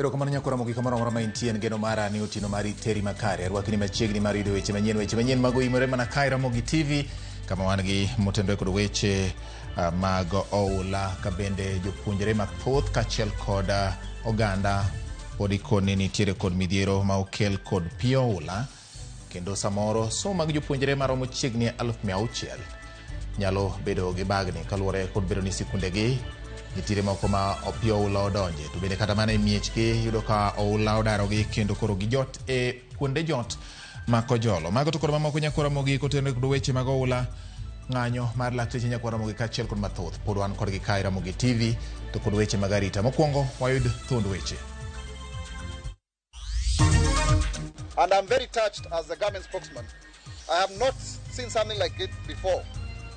Erokamano nyakora Ramogi kamoro amora ma intie en geno mara ni otieno mari teri makare. Arwakni machiegni mar yudo weche manyien, weche manyien mago imore mana kae Ramogi TV kama wan gi motenore kod weche mag oula ka bende jopuonjre mathoth kaachiel kod oganda pod ikoni nitiere kod midhiero ma okel kod pi oula kendo samoro somo mag jopuonjre maromo chiegni 600,000 nyalo bedo gi bagni kaluwore kod bedo ni sikundegi nitiere moko ma pi oula odonje to bende kata mana e miechgi yudo ka oula odarogi kendo koro gijot e kuonde jot ma kojolo. Mago to kod mamoko nyakwar Ramogi kotenore kod weche mag oula ng'anyo mar lakteche nyakwar Ramogi kaachiel kod mathoth pod wan kodgi kae Ramogi TV to kod weche mag arita. Mokwongo wayud thuond weche. And I'm very touched as the government spokesman. I have not seen something like it before,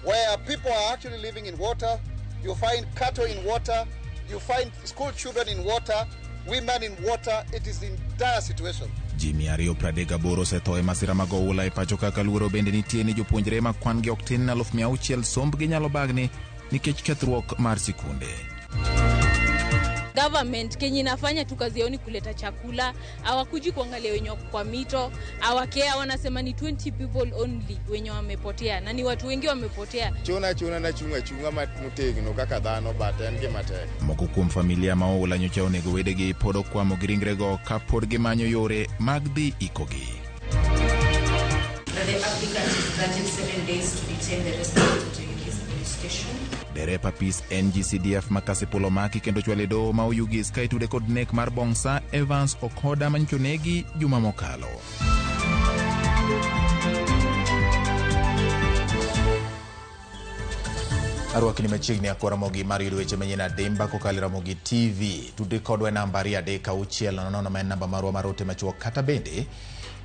where people are actually living in water. You find cattle in water, you find school children in water, women in water. It is in dire situation. Ji 238 osetho e masira mag oula e pacho ka kaluoro bende nitie ni jopuonjre ma kwan gi ok tin 600,000 sombgi nyalo bagni nikech kethruok mar sikunde. Government kenye inafanya tu kazi yao ni kuleta chakula, hawakuji kuangalia wenye wako kwa mito, hawakea, wanasema ni 20 people only wenye wamepotea, na ni watu wengi wamepotea. Chuna achuna nachung' achung'a motegno kaka dhano but en gima tek. Moko kuom familia ma oula nyocha onego wedegi pod okwamo gi ringrego ka pod gimanyo yore mag dhi ikogi. That the applicant is granted 7 days to detain the respondent at Oyugis Police Station. Derep apis NGCDF ma Kasipul omaki kendo chwale doho ma Oyugis ka itude kod nek mar Bongsa Evans Okoda manyocha onegi juma mokalo. Arwakni machiegni akwa Ramogi mar yudo weche manyien adimba kokalo e Ramogi TV. Tudri kodwa e namba 23600 ma en namba marwa mar ote machuok kata bende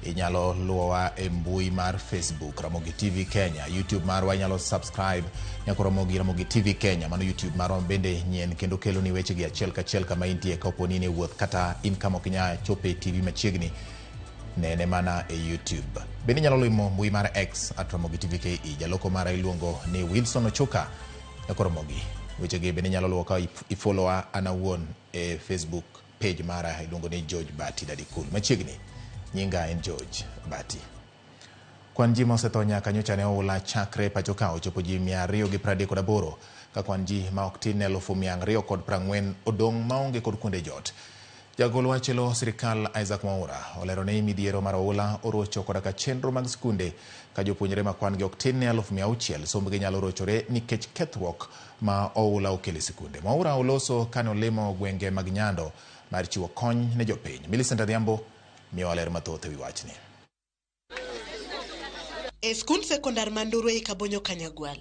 inyalo luwowa e mbui mar Facebook Ramogi TV Kenya, YouTube marwa inyalo subscribe nyako Ramogi Ramogi TV Kenya, mano YouTube marwa bende nyien kendo keloni wechegi achiel kachiel kama intie kapo ni in e wuoth kata in kama ok inyal chopo e TV machiegni nene mana e YouTube. Bende inyalo limo mbui mar X at Ramogi TV KE. Jaloko mara iluongo ni Wilson Ochuka nyako Ramogi. Wechegi bende inyalo luwo ka ifollowa an awuon e Facebook page mara iluongo ni George Bati Daddy Cool. Machiegni nyinga en George Bati. Kwan ji ma osetho nyaka nyocha ne oula chakre pacho ka ochopo ji 238 ka kwan ji ma ok tin ne 240,000 odong' maonge kod kuonde jot. Jagol wach e lo sirikal Isaac Mwaura olero ni midhiero mar oula orocho koda ka chenro mag skunde ka jopuonjre ma kwan gi ok tin ne 600,000 sombgi nyalo rochore nikech kethruok ma oula okelo e sikunde. Mwaura oloso kane olimo gwenge mag Nyando mar chiwo kony ne jopiny. Millicent Adhiambo miyowa ler mathoth e wi wachni. E skund sekondar ma Nduru ei Kabonyo Kanyagwal,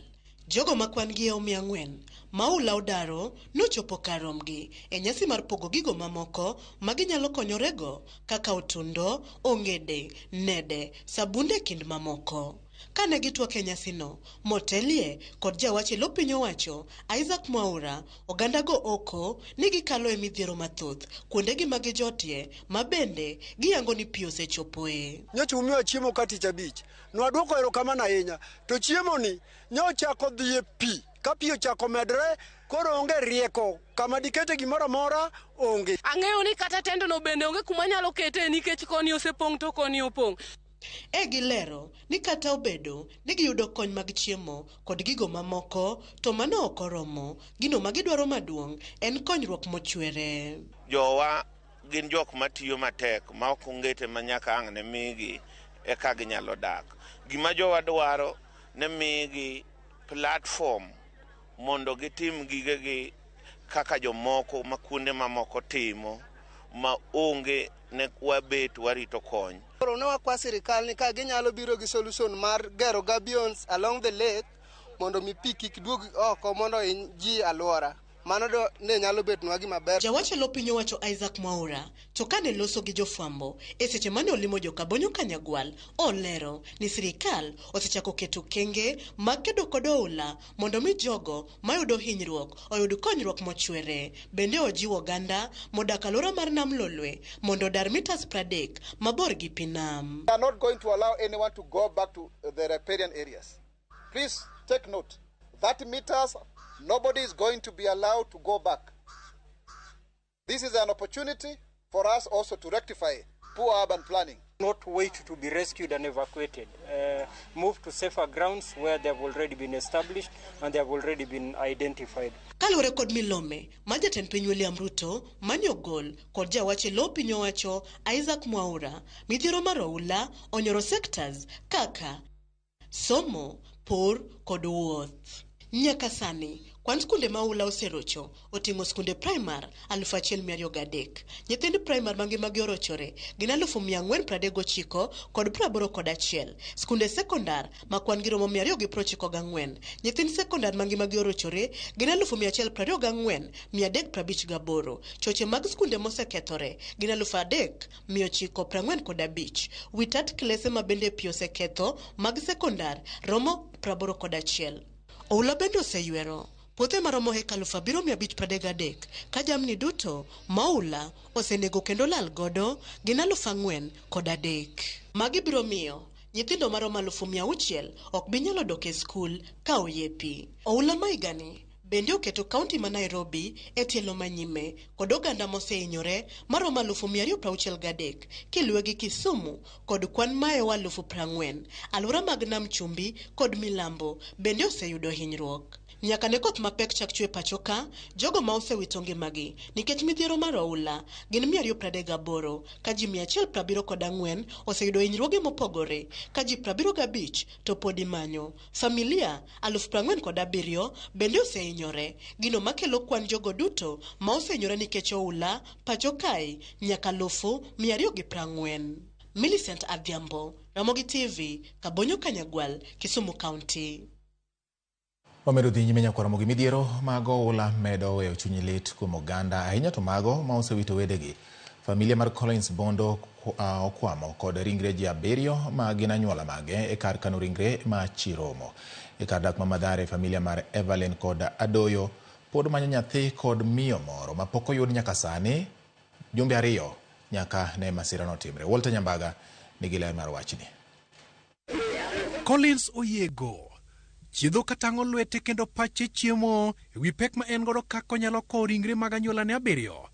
jogo ma kwan gi 400 ma oula odaro nochopo kar romgi e nyasi mar pogo gigo mamoko ma ginyalo konyorego kaka otundo, ongede, nede, sabunde kind mamoko. Kane gitwak e nyasino, motelie kod jawach e lo piny owacho Isaac Mwaura, oganda go oko ni gikalo e midhiero mathoth kuondegi ma gijotie ma bende giyango ni pi osechopoe. Nyocha umiwa chiemo ka tich abich. Nwadwoko erokamano ahinya. To chiemo ni nyochako dhi e pi. Ka pi ochako medre, koro onge rieko. Kama dikete gimoro amora onge. Ang'eyo ni kata tendono bende onge kuma anyalo kete nikech koni osepong' to koni opong'. E gilero ni kata obedo ni giyudo kony mag chiemo kod gigo mamoko, to mano ok oromo. Gino ma gidwaro maduong' en konyruok mochwere. Jowa gin jok matiyo matek ma ok ongete ma nyaka ang' ne migi eka ginyalo dak. Gima jowa dwaro ne migi platform mondo gitim gigegi kaka jomoko ma kuonde mamoko timo ma onge ne wabet warito kony. Koro ne wakwa sirikal ni ka ginyalo biro gi solution mar gero gabions along the lake mondo mi pi kik duog oko mondo hiny ji alwora. Mano do ne nyalo betnwa gima ber. Jawach e lo piny owacho Isaac Mwaura to kane loso gi jofwambo e seche mane olimo jo Kabonyo Kanyagwal olero ni sirikal osechako keto kenge mag kedo kod oula mondo mi jogo mayudo hinyruok oyud konyruok mochwere. Bende ojiwo oganda modak alwora mar Nam Lolwe mondo odar mitas 30 mabor gi pi nam. We are not going to allow anyone to go back to the riparian areas. Please take note. 30 meters, nobody is going to be allowed to go back. This is an opportunity for us also to rectify poor urban planning. Not wait to be rescued and evacuated. Move to safer grounds where they have already been established and they have already been identified. Kaluwore kod milome ma jatend piny William Ruto mane ogol kod jawach e lo piny owacho Isaac Mwaura, midhiero mar oula onyoro sectors kaka somo, pur kod wuoth. Nyaka sani, kwan skunde ma oula oserocho oting'o skunde primar 1203. Nyithind primar mangimagi orochore gin 4,439 kod 81. Skunde sekondar ma kwan gi romo 294. Nyithind sekondar mangimagi orochore gin 124,358. Choche mag skunde mosekethore gin 3,945. Wi tat klese ma bende pi oseketho mag sekondar romo 81. Oula bende oseywero puothe maromo heka 7,533 ka jamni duto ma oula osenego kendo lal godo gin 4,003. Magi biro miyo nyithindo maromo 600,000 ok bi nyalo dok e skul ka oye pi. Oula ma higani bende oketo kaunti ma Nairobi e tielo manyime kod oganda mosehinyore maromo 263,000 kiluwe gi Kisumu kod kwan mahewo 40,000. Alwora mag Nam Chumbi kod Milambo bende oseyudo hinyruok. Nyaka ne koth mapek chak chwe pacho ka, jogo ma osewito ngimagi nikech midhiero mar oula gin 238 ka ji 174 oseyudo hinyruoge mopogore ka ji 75 to pod imanyo. Familia 47,000 bende osehinyore, gino makelo kwan jogo duto ma osehinyore nikech oula pacho kae nyaka 240,000. Millicent Adhiambo, Ramogi TV, Kabonyo Kanyagwal, Kisumu County. Wamedo dhi nyime nyakwar Ramogi. Midhiero mag oula medo weyo chuny lit kuom oganda ahinya to mago ma osewito wedegi. Familia mar Collins Bondo okwamo kod ringre ji 7 ma gin anyuola mage e kar kano ringre ma Chiromo. E kar dak ma Mathare, familia mar Evelyn kod Adoyo pod manyo nyathi kod miyo moro ma pok oyud nyaka sani jumbe 2 nyaka ne masira notimre. Walter Nyambaga nigi ler mar wachni. Collins Oyiego chiedho katang'o lwete kendo pache chiemo e wi pek ma en godo kaka onyalo kowo ringre mag anyuolane 7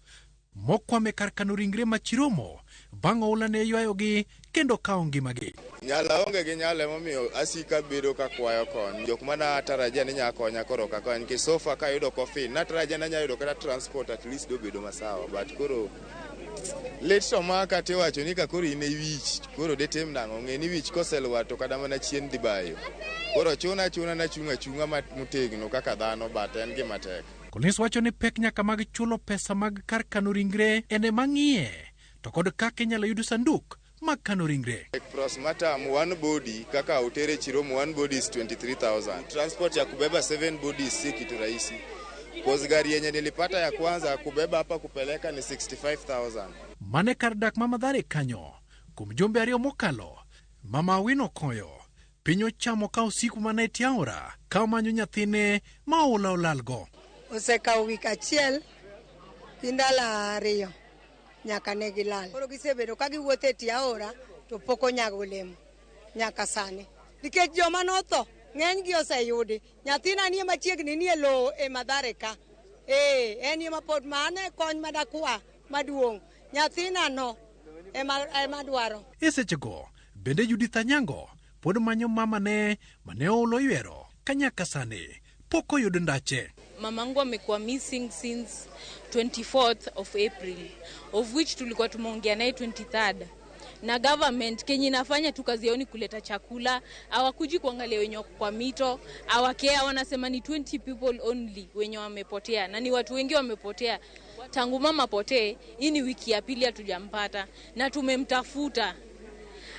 mokwame kar kano ringre ma Chiromo bang' oula ne ywayogi kendo kawo ngimagi. Nyala onge gi nyalo emomiyo asika bedo ka kwayo kony. Jok mana tarajia ni nyalo konya koro ok akony nikech so far kayudo coffin natarajia ni anyalo yudo kata transport at least dobedo masawa but koro lit to maka tiwacho ni ka koro in e wich koro detim nang'o ng'e ni wich koselwar to kata mana chien dhi bayo. Koro chuna nachung' achung'a motegno kaka dhano but en gima tek. Collins wacho ni pek nyaka mag chulo pesa mag kar kano ringre en ema ng'iye to kod kaka inyalo yudo sanduk mag kano ringre. Postmortem one body kaka utere Chiromo one body is 23,000. Transport ya kubeba 7 bodies si kitu rahisi. Cause gari yenye nilipata ya kwanza kubeba hapa kupeleka ni 65,000. Mane kar dak ma Mathare kanyo kuom jumbe 2 mokalo, mama Awino Koyo piny ochamo ka usiku mana e tie aora ka omanyo nyathine ma oula olalgo. Osekawo wik achiel gi ndalo 2 nyaka ne gilal. Koro gisebedo ka giwuotho e tie aora to pok onyago olemo nyaka sani. Nikech joma notho ng'enygi oseyudi. Nyathina nie machiegni nie lowo e Mathare ka. En ema pod mane kony madakwa maduong'. Nyathina no ema dwaro. E sechego bende Judith Anyango pod manyo mamane mane oula oywero ka nyaka sani pok oyud ndache. Mamangu amekuwa missing since 24th of April, of which tulikuwa tumeongea naye 23rd. Na government kenye inafanya tu kazi yao ni kuleta chakula, hawakuji kuangalia wenye wako kwa mito, hawakea, wanasema ni 20 people only wenye wamepotea, na ni watu wengi wamepotea. Tangu mama potee, hii ni wiki ya pili hatujampata na tumemtafuta.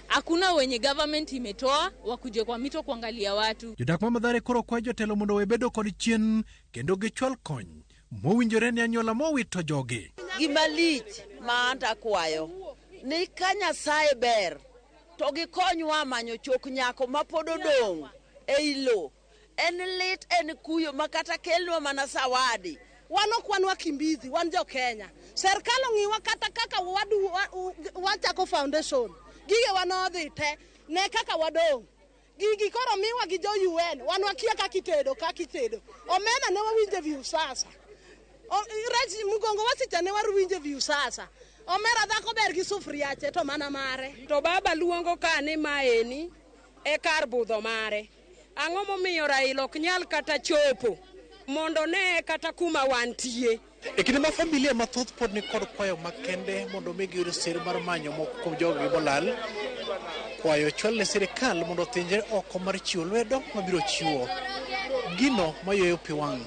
Hakuna wenye government imetoa wakuje kwa mito kuangalia watu. Jodak ma Mathare koro kwayo jotelo mondo owe bedo kod chien kendo gichwal kony mowinjore ne anyuola mowito jogi. Gima lich ma anta kwayo ni ka Nyasaye ber to gikonywa manyo chok nyako ma pod odong' ei lo. En lit, en kuyo ma kata kelnwa mana zawadi. Wan ok wan wakimbizi, wan jo Kenya. Serikal ong'iwa kata kaka wachako foundation. Gige wanodhi te, ne kaka wadong'. Gigi koro miwa gi jo UN, wan wakia kaka itedo. Omena ne wawinje Viusasa. Rech mgongo wasicha ne warwinje Viusasa. Omera dhako ber gi sufriache to mana mare. To baba luongo ka ni maeni e kar budho mare. Ang'o momiyo Raila ok nyal kata chopo mondo ne kata kuma wantie? E kinde ma familia mathoth pod ni kod kwayo makende mondo mi giyud sir mar manyo moko kuom jogi molal, kwayo chwal ne sirikal mondo othinjre oko mar chiwo lwedo mabiro chiwo gino mayweyo pi wang'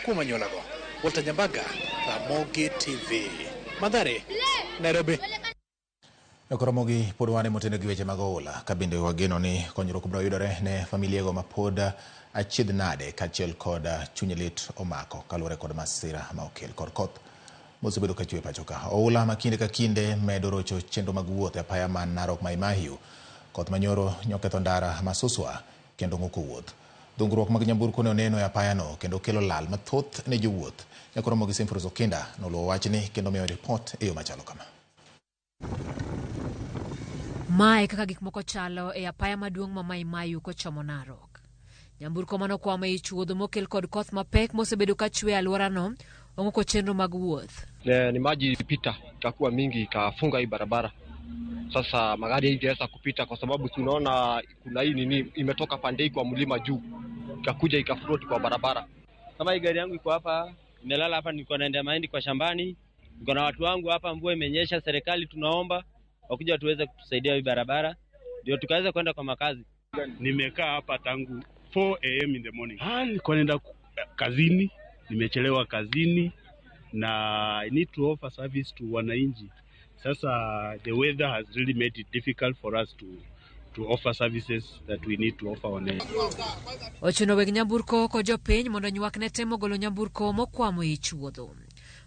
kuom anyuolago. Walter Nyambaga, Ramogi TV, Mathare, Nairobi. Ramogi pod wane moteno gi weche mag oula ka bende wageno ni konyruok biro yudore ne familia go mapod achiedh nade kaachiel kod chuny lit omako kaluwore kod masira ma okel kod koth mosebedo ka chwe pacho ka. Oula ma kinde ka kinde medo rocho chenro mag wuoth e apaya man Narok Mai Mahiu. Koth manyoro nyoketho ndara ma Suswa kendo ng'uko wuoth. Dhungruok mag nyamburko ne oneno e apayano kendo kelo lal mathoth ne jowuoth. Nyakoro Ramogi Simfrus Okinda noluwo wachni kendo miyo ripot e yo machalo kama. Mae kaka gik moko chalo e apaya maduong' ma Mai Mahiu kochomo Narok. Nyamburko manokwamo ei chuodho mokel kod koth mapek mosebedo ka chwe e alworano ong'uko chenro mag wuoth. Ni maji ilipita ikakuwa mingi ikafunga hii barabara. Sasa magari haingeweza kupita kwa sababu tunaona kuna hii nini imetoka pande hii kwa mlima juu ikakuja ikafloat kwa barabara. Kama hii gari yangu iko hapa imelala hapa, nilikuwa naenda mahindi kwa shambani, niko na watu wangu hapa, mvua imenyesha. Serikali tunaomba wakuja tuweze kutusaidia hii barabara ndio tukaweza kwenda kwa makazi. Nimekaa hapa tangu 4 am in the morning. Nilikuwa naenda kazini, nimechelewa kazini na I need to offer service to wananchi. Sasa the weather has really made it difficult for us to offer services that we need to offer wananchi. Ochuno weg nyamburko kod jopiny mondo nywak ne temo golo nyamburko mokwamo ei chuodho.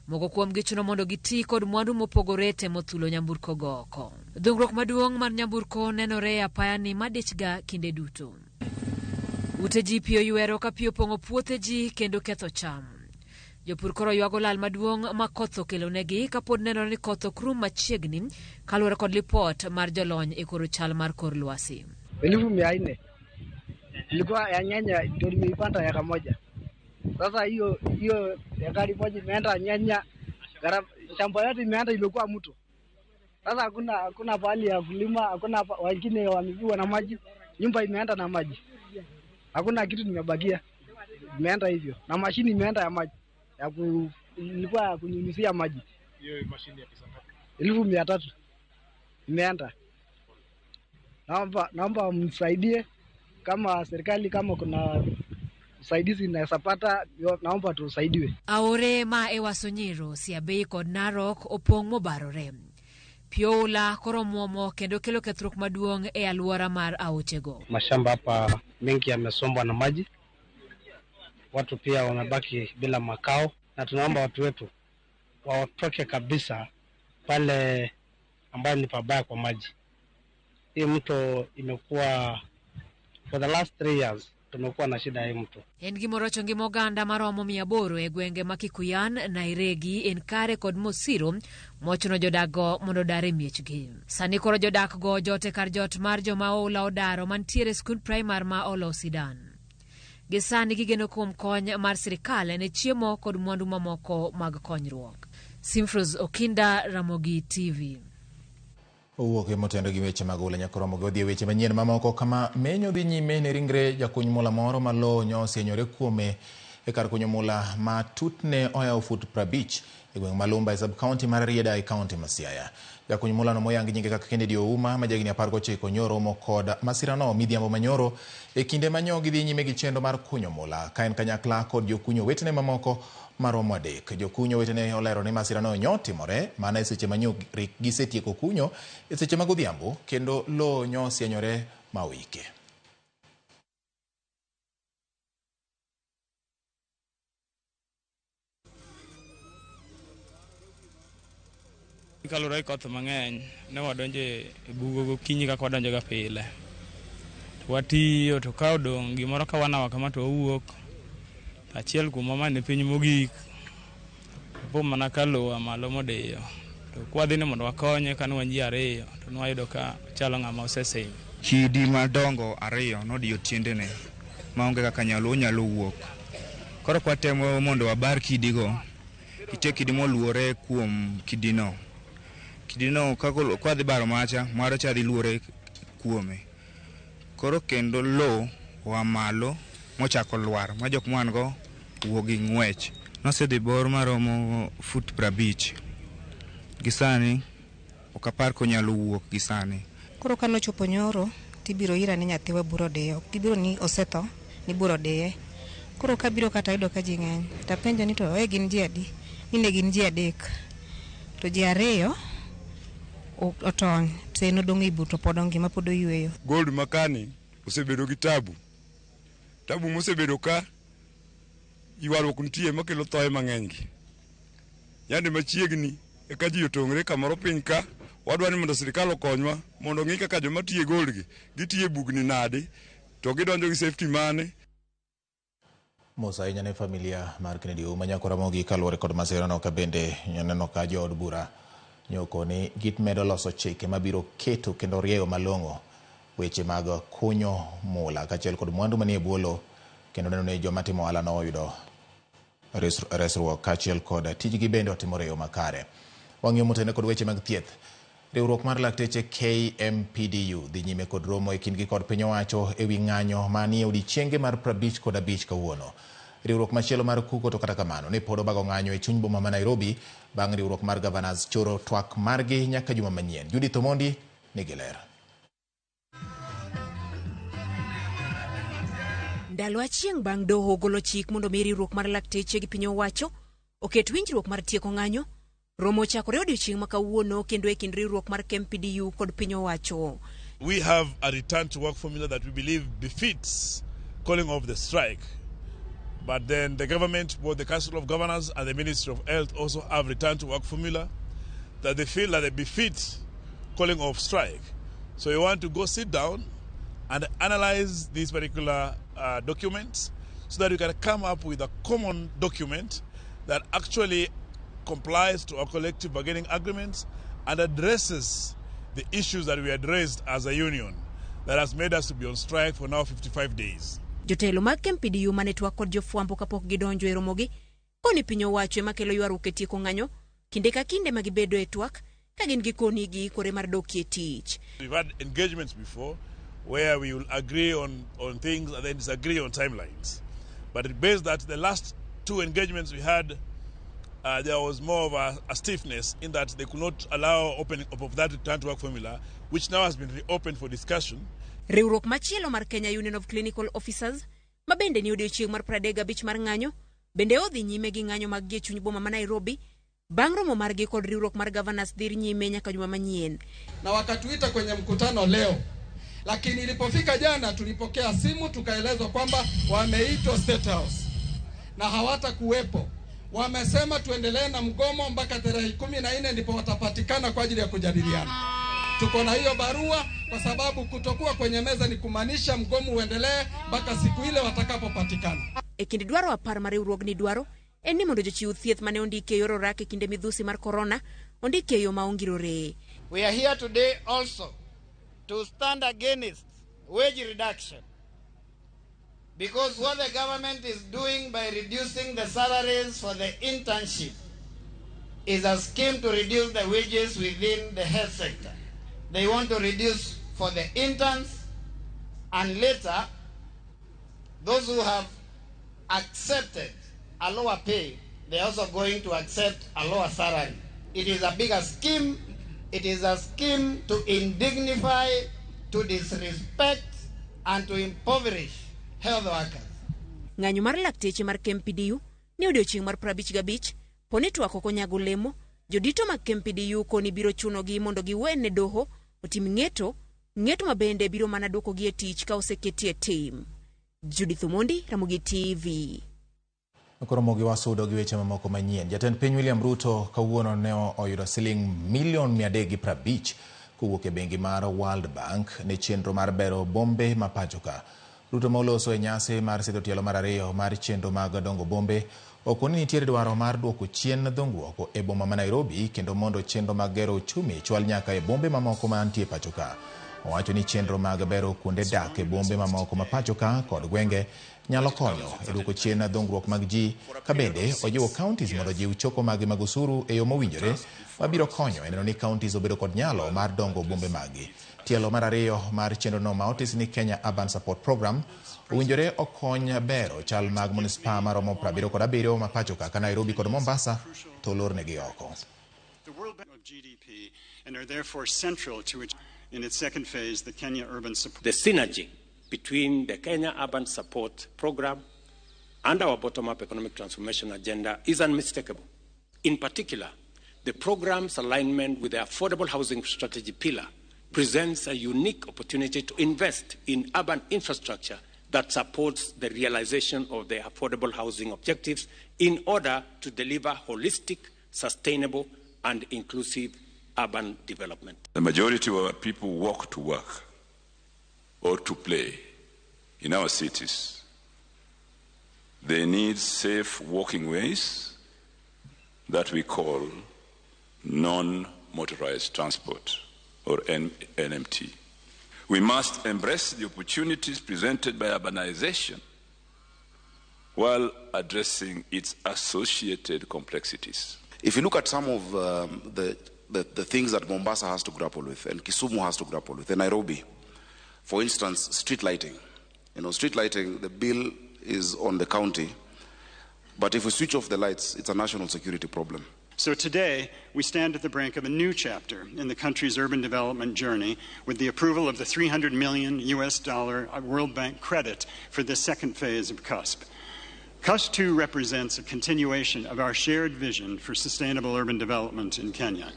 Moko kuomgi chuno mondo giti kod mwandu mopogore e temo thulo nyamburko go oko. Dhungruok maduong' mar nyamburko nenore e apayani madichga kinde duto. Ute ji pi oywero ka pi opong'o puothe ji kendo ketho cham. Jopur koro ywago lal maduong' ma koth okelonegi kapod nenore ni koth ok rum machiegni kaluwore kod lipot mar jolony e koro chal mar kor lwasi. 400,000 ilikuwa ya nyanya ndio nimeipanda eka moja. Sasa hiyo hiyo ekari moja imeenda nyanya, shamba yote imeenda imekuwa mto. Sasa hakuna pahali ya kulima, hakuna, wengine wamepigwa na maji, nyumba imeenda na maji. Hakuna kitu nimebakia. Imeenda hivyo. Na mashini imeenda ya maji. Ya ilikuwa ya kunyunyizia maji. Hiyo mashini ya pesa ngapi? 300,000. Imeenda. Naomba msaidie kama serikali, kama kuna usaidizi inaweza pata, naomba tusaidiwe. Aore ma e Wasonyiro, Siabei kod Narok opong' mobarore. Pi oula koro muomo kendo kelo kethruok maduong' e alwora mar aochego. Mashamba hapa mengi yamesombwa na maji, watu pia wamebaki bila makao, na tunaomba watu wetu watoke kabisa pale ambayo ni pabaya kwa maji. Hii mto imekuwa for the last 3 years tumekuwa na shida hii mto. En gimoro ngima oganda maromo 800 e gwenge ma Kikuyan, Nairegi, Enkare kod Mosiro mochuno jodak go mondo odar e miechgi. Sani koro jodak go jot e kar jot mar joma oula odaro mantiere e skund primar ma Olosidan. Gi sani gigeno kuom kony mar sirikal ne chiemo kod mwandu mamoko mag konyruok. Simfrose Okinda, Ramogi TV. Owuok e motendo gi weche mag oula nyaka Ramogi odhi e weche manyien mamoko kama menyo dhi nyime ne ringre jakuny mula moro ma lowo nyo osienyore kuome e kar kunyo mula ma tutne oyawo fut 50 e gweng' ma Lumba e sub county mar Rarieda e county ma Siaya. Jakuny mula no moyang nyinge kaka Kennedy Ouma ma jahigni 19 nyoro romo kod masirano midhiambo manyoro e kinde ma nyo gidhi nyime gi chenro mar kunyo mula ka en kanyakla kod jokunyo wetene mamoko maromo 3. Jokunyo wetene olero ni masirano nyo timore mana e seche ma nyo gisetieko kunyo e seche mag odhiambo kendo lowo nyo osienyore ma oike. Kaluwore gi koth mang'eny ne wadonjo e bugo gokinyi kaka wadonjo ga pile. To watiyo to ka odong' gimoro ka wanawa kama to wawuok. Achiel kuomwa mane piny mogik po mana ka lowo malo modiyo. To kwadhi ni mondo wakonye kane wan ji 2 to nwayudo ka chalo ng'ama osesim. Kidi madongo 2 nodiyo tiendene maonge kaka onyalo wuok. Koro kwatemo mondo wabar kidigo, nitie kidi moluore kuom kidino. Kidino ka dhi baro macha, mwaro cha dhi luore kuome. Koro kendo lowo oa malo mochako lwar ma jok mwan go wuok gi ng'wech. Nosedhi bor maromo fut 50. Gi sani ok apar konyalo wuok gi sani. Koro kane ochopo nyoro tibiro ira ni nyathiwa buro diye. Ok gibiro ni osetho ni buro diye. Koro kabiro kata ayudo ka ji ng'eny. Tapenjo ni to e gin ji adi? Ni ne gin ji 3. To ji 2 otony. To en odong' e bur to pod ongima pod oyweyo. Gold makani osebedo gi tabu. Tabu mosebedo ka ywaruok nitie makelo thoe mang'eny gi. Yande machiegni eka ji otong're kamoro piny ka wadwa ni mondo sirikal okonywa mondo ong'i kaka joma tiyo e gold gi gitiyo e bugni nadi to gidonjo gi safety mane. Mos ahinya ne familia mar Kennedy Ouma nyako Ramogi kaluwore kod masirano ka bende nyaneno ka jood bura nyoko ni gimedo loso chike mabiro keto kendo rieyo malong'o weche mag kunyo mula kaachiel kod mwandu manie bwo lowo kendo neno ni joma timo ohala no oyudo resruok kaachiel kod tijgi bende otimore e yo makare. Wang'iyo motene kod weche mag thieth. Riwruok mar lakteche KMPDU dhi nyime kod romo e kindgi kod piny owacho e wi ng'anyo manie odiechienge mar 55 kawuono. Riwruok machielo mar KUKO to kata kamano ne pod obago ng'anyo e chuny boma ma Nairobi bang' riwruok mar Governors choro twak margi nyaka juma manyien. Judith Omondi nigi ler. Ndalo achieng' bang' doho golo chik mondo mi riwruok mar lakteche gi piny owacho oket winjruok mar tieko ng'anyo, romo ochakore odiochieng' ma kawuono kendo e kind riwruok mar KMPDU kod piny owacho. We have a return to work formula that we believe befits calling off the strike. But then the government, both the Council of Governors and the Ministry of Health also have return to work formula that they feel that they befit calling off strike. So we want to go sit down and analyze these particular documents so that we can come up with a common document that actually complies to our collective bargaining agreements and addresses the issues that we had raised as a union that has made us to be on strike for now 55 days. Jotelo mag KMPDU mane twak kod jofwambo kapok gidonjo e romogi koni piny owacho ema kelo ywaruok e tieko ng'anyo kinde ka kinde ma gibedo e twak ka gin gi koni giikore mar dokie tich. We've had engagements before where we will agree on things and then disagree on timelines. But based that the last 2 engagements we had, there was more of a stiffness in that they could not allow opening up of that return to work formula, which now has been reopened for discussion. Riwruok machielo mar Kenya Union of Clinical Officers, ma bende ni odiochieng' mar 35 mar ng'anyo, bende odhi nyime gi ng'anyo mag gi e chuny boma ma Nairobi, bang' romo margi kod riwruok mar Governors dhir nyime nyaka juma manyien. Na wakatuita kwenye mkutano leo, lakini ilipofika jana tulipokea simu tukaelezwa kwamba wameitwa State House na hawatakuwepo. Wamesema tuendelee na mgomo mpaka tarehe 14 ndipo watapatikana kwa ajili ya kujadiliana. Tuko na hiyo barua kwa sababu kutokuwa kwenye meza ni kumaanisha mgomo uendelee mpaka siku ile watakapopatikana. E kinde dwaro 10 mar riwruogni dwaro en ni mondo jochiw thieth mane ondiki e yor orak e kinde midhusi mar korona ondiki e yo ma ongirore. We are here today also to stand against wage reduction, because what the government is doing by reducing the salaries for the internship is a scheme to reduce the wages within the health sector. They want to reduce for the interns, and later those who have accepted a lower pay, they are also going to accept a lower salary. It is a bigger scheme. It is a scheme to indignify, to disrespect, and to impoverish health workers. Ng'anyo mar lakteche mar KMPDU ni odiochieng' mar 55 poni twak ok onyago lemo, jodito mag KMPDU koni biro chunogi mondo giwene doho otim ng'eto, ng'eto ma bende biro mana duokogi e tich ka oseketie e tim. Judith Omondi, Ramogi TV. Koro mogi wasudo gi weche mamoko manyien. Jatend piny William Ruto kawuono ne oyudo siling milion 350 kowuok e bengi mar World Bank ne chenro mar bero bombe ma pacho ka. Ruto ma oloso e nyasi mar sidho tielo mar 2 mar chenro mag dongo bombe okoni nitiere dwaro mar duoko chien dhungruok e boma ma Nairobi kendo mondo chenro mag gero uchumi chwal nyaka e bombe mamoko mantie pacho ka. Owacho ni chenro mag bero kuonde dak e bombe mamoko ma pacho ka kod gwenge nyalo konyo e duoko chien dhungruok mag ji, ka bende ojiwo counties mondo ojiw choko maggi mag osuru e yo mowinjore mabiro konyo e neno ni counties obedo kod nyalo mar dongo bombe maggi. Tielo mar ariyo mar chenrono ma otis ni Kenya Urban Support Program owinjore okony bero chal mag manispaa maromo 77 ma pacho ka, ka Nairobi kod Mombasa to olornegi oko. The World Bank of GDP and are therefore central to it in its second phase, the Kenya Urban Support. The synergy between the Kenya Urban Support Program and our bottom-up economic transformation agenda is unmistakable. In particular, the program's alignment with the affordable housing strategy pillar presents a unique opportunity to invest in urban infrastructure that supports the realization of the affordable housing objectives in order to deliver holistic, sustainable, and inclusive urban development. The majority of our people walk to work or to play in our cities. They need safe walking ways that we call non-motorized transport, or NMT. We must embrace the opportunities presented by urbanization while addressing its associated complexities. If you look at some of the things that Mombasa has to grapple with, and Kisumu has to grapple with, and Nairobi, for instance, street lighting. Street lighting, the bill is on the county, but if we switch off the lights, it's a national security problem. So today, we stand at the brink of a new chapter in the country's urban development journey with the approval of the $300 million US dollar World Bank credit for this second phase of CUSP. CUSP 2 represents a continuation of our shared vision for sustainable urban development in Kenya.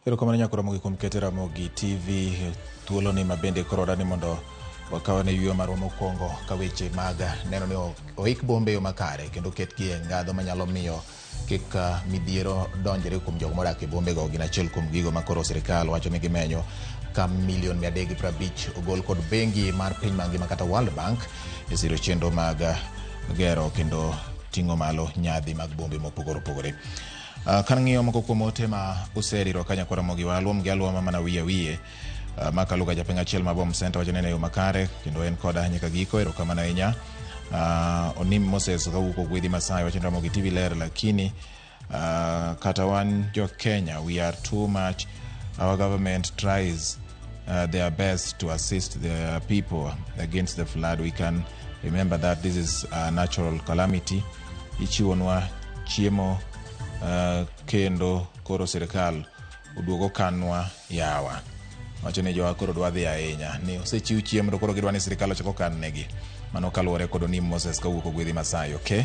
Erokamano nyako Ramogi kuom keto Ramogi TV thuoloni ma bende koro ni mondo wakawane yueyo marwa mokwongo ka weche mag neno ni oik bombe e yo makare kendo ketgi e ngadho manyalo miyo kik midhiero donjre kuom jogo modak e bombego gin achiel kuom gigo ma koro sirikal wacho ni gimenyo ka milion 350 ogol kod bengi mar piny mangima kata World Bank e siro chenro mag gero kendo ting'o malo nyadhi mag bombe mopogore opogore. Kang'iyo moko kuom ote ma useriro ka nyakwa Ramogi wa aluom gi aluoma mana wiye wiye Makaluga japiny achiel ma Bom Center wacho ni en e yo makare kendo en koda nyaka giko, erokamano ahinya. Onim Moses kawuok Ogwedhi Masai wacho ni Ramogi TV ler lakini kata wan jo Kenya we are too much, our government tries their best to assist the people against the flood. We can remember that this is a natural calamity. Ichiwonwa chiemo kendo koro sirikal oduogo kanwa yawa. Wacho ni jowa koro dwa dhi ahinya ni osechiw chiemo to koro gidwa ni sirikal ochak okan negi. Mano kaluwore kod Onim Moses kawuok Ogwedhi Masai. Okay.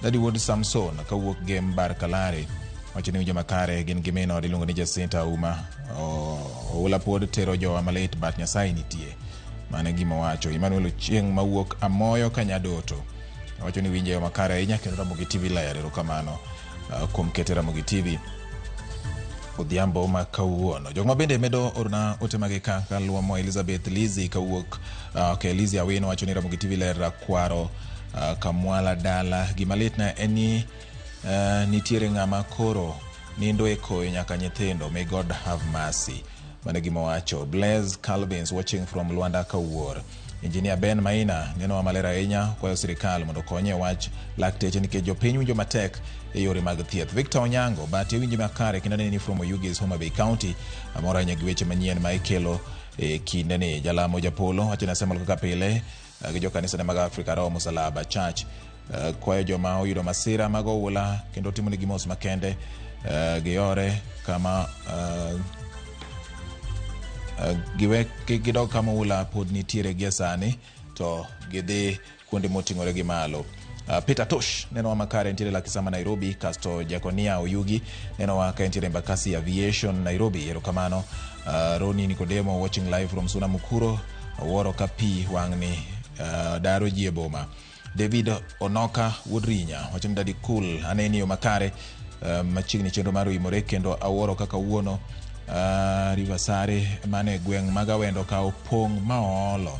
Daddy Wuod Samson kawuok Gem Bar Kalare wacho ni winjo makare gin gi min ode iluongo ni Jacinta Auma. Oula pod tero jowa malit but Nyasaye nitie. Mano e gima owacho. Emmanuel Ochieng' mawuok Amoyo Kanyadoto wacho ni winjo e yo makare ahinya kendo Ramogi TV ler. Erokamano kuom kete Ramogi TV odhiambo ma kawuono. Jok ma bende medo orona ote magi ka kaluwo mo Elizabeth Lizzy kawuok okay, Lizzy Awino wacho ni Ramogi TV ler Rakwaro Kamwala dala. Gima litna en ni nitiere ng'ama koro nindo e koyo nyaka nyithindo. May God have mercy. Mano e gima owacho. Blaise Calvins watching from Luanda Kawuor. Engineer Ben Maina nenowa maler ahinya kwayo sirikal mondo okonye e wach lakteche nikech jopiny winjo matek e yore mag thieth. Victor Onyango but iwinji makare kendo aneni from Oyugis Homa Bay County. Amor ahinya gi weche manyien ma ikelo e kindeni. Jalamo Japolo wacho ni asemol kaka pile gi jokanisa mag Africa Roho Musalaba Church kwayo joma oyudo masira mag oula kendo timonegi mos makende giore kama giwe gidog kama oula pod nitiere gie sani to gidhi kuonde moting'ore gi malo. Peter Tosh nenowa makare entiere Lakisama Nairobi, kasto Jaconia Oyugi nenowa ka entiere Embakasi Aviation Nairobi. Erokamano. Roni Nicodemo watching live from Suna Mukuro, awuoro ka pi wang'ni daro ji e boma. David Onoka Wuod Rinya wacho ni Daddy Cool aneni yo makare machiegni chenro mar oimore kendo awuoro kaka wuono River Sare mane gweng' mag Awendo ka opong' ma oolo.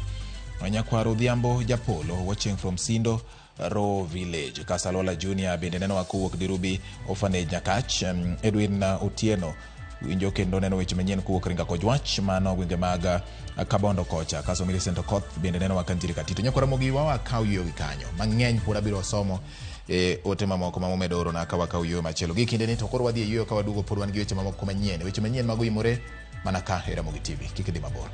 Nyakwar Odhiambo Japolo watching from Sindo Ro Village. Kasalola Junior bende nenowa kowuok Dirubi Orphanage Nyakach. Edwin Otieno winjo kendo neno weche manyien kowuok Ringa Kojwach, mano gwenge mag Kabondo kocha. Kaso Millicent Okoth bende nenowa kantiere Katito. Nyakwa Ramogi wakaw yueyo gi kanyo. Mang'eny pod abiro somo e ote mamoko ma umedo orona ka wakaw yueyo machielo. Gi kinde ni to koro wadhi e yueyo ka waduogo pod wan gi weche mamoko manyien. Weche manyien mago imore mana ka e Ramogi TV. Kik idhi mabor.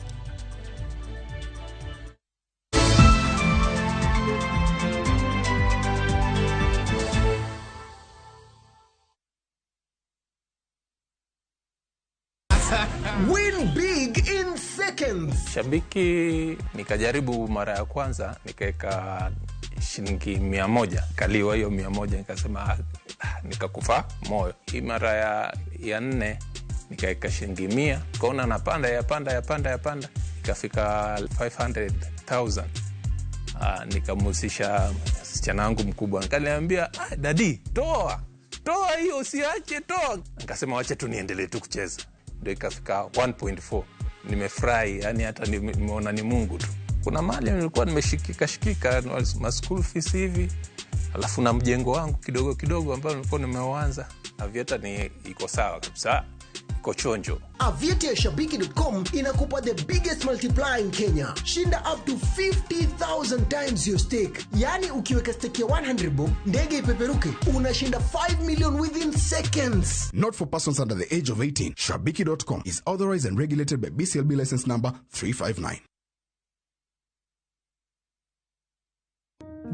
Win big in seconds. Shabiki nikajaribu mara ya kwanza nikaweka shilingi 100, kaliwa hiyo 100, nikasema nikakufa moyo. Hii mara ya nne nikaweka shilingi 100, kaona napanda yapanda yapanda yapanda, ikafika 500,000. Nikamhusisha msichana wangu mkubwa, nikaniambia dadi, toa hiyo, usiache, toa. Nikasema wacha tu niendelee tu kucheza, ndio ikafika 1.4. Nimefurahi, yani hata nimeona ni Mungu tu. Kuna mali nilikuwa nimeshikika ma school fees hivi, alafu na mjengo wangu kidogo kidogo ambao nilikuwa nimeuanza. Aviator ni iko sawa kabisa, iko chonjo. Aviator Shabiki.com inakupa the biggest multiplier in Kenya. Shinda up to 50,000 times your stake. Yani ukiweka stake ya 100 bob, ndege ipeperuke, unashinda 5 million within seconds. Not for persons under the age of 18. Shabiki.com is authorized and regulated by BCLB license number 359.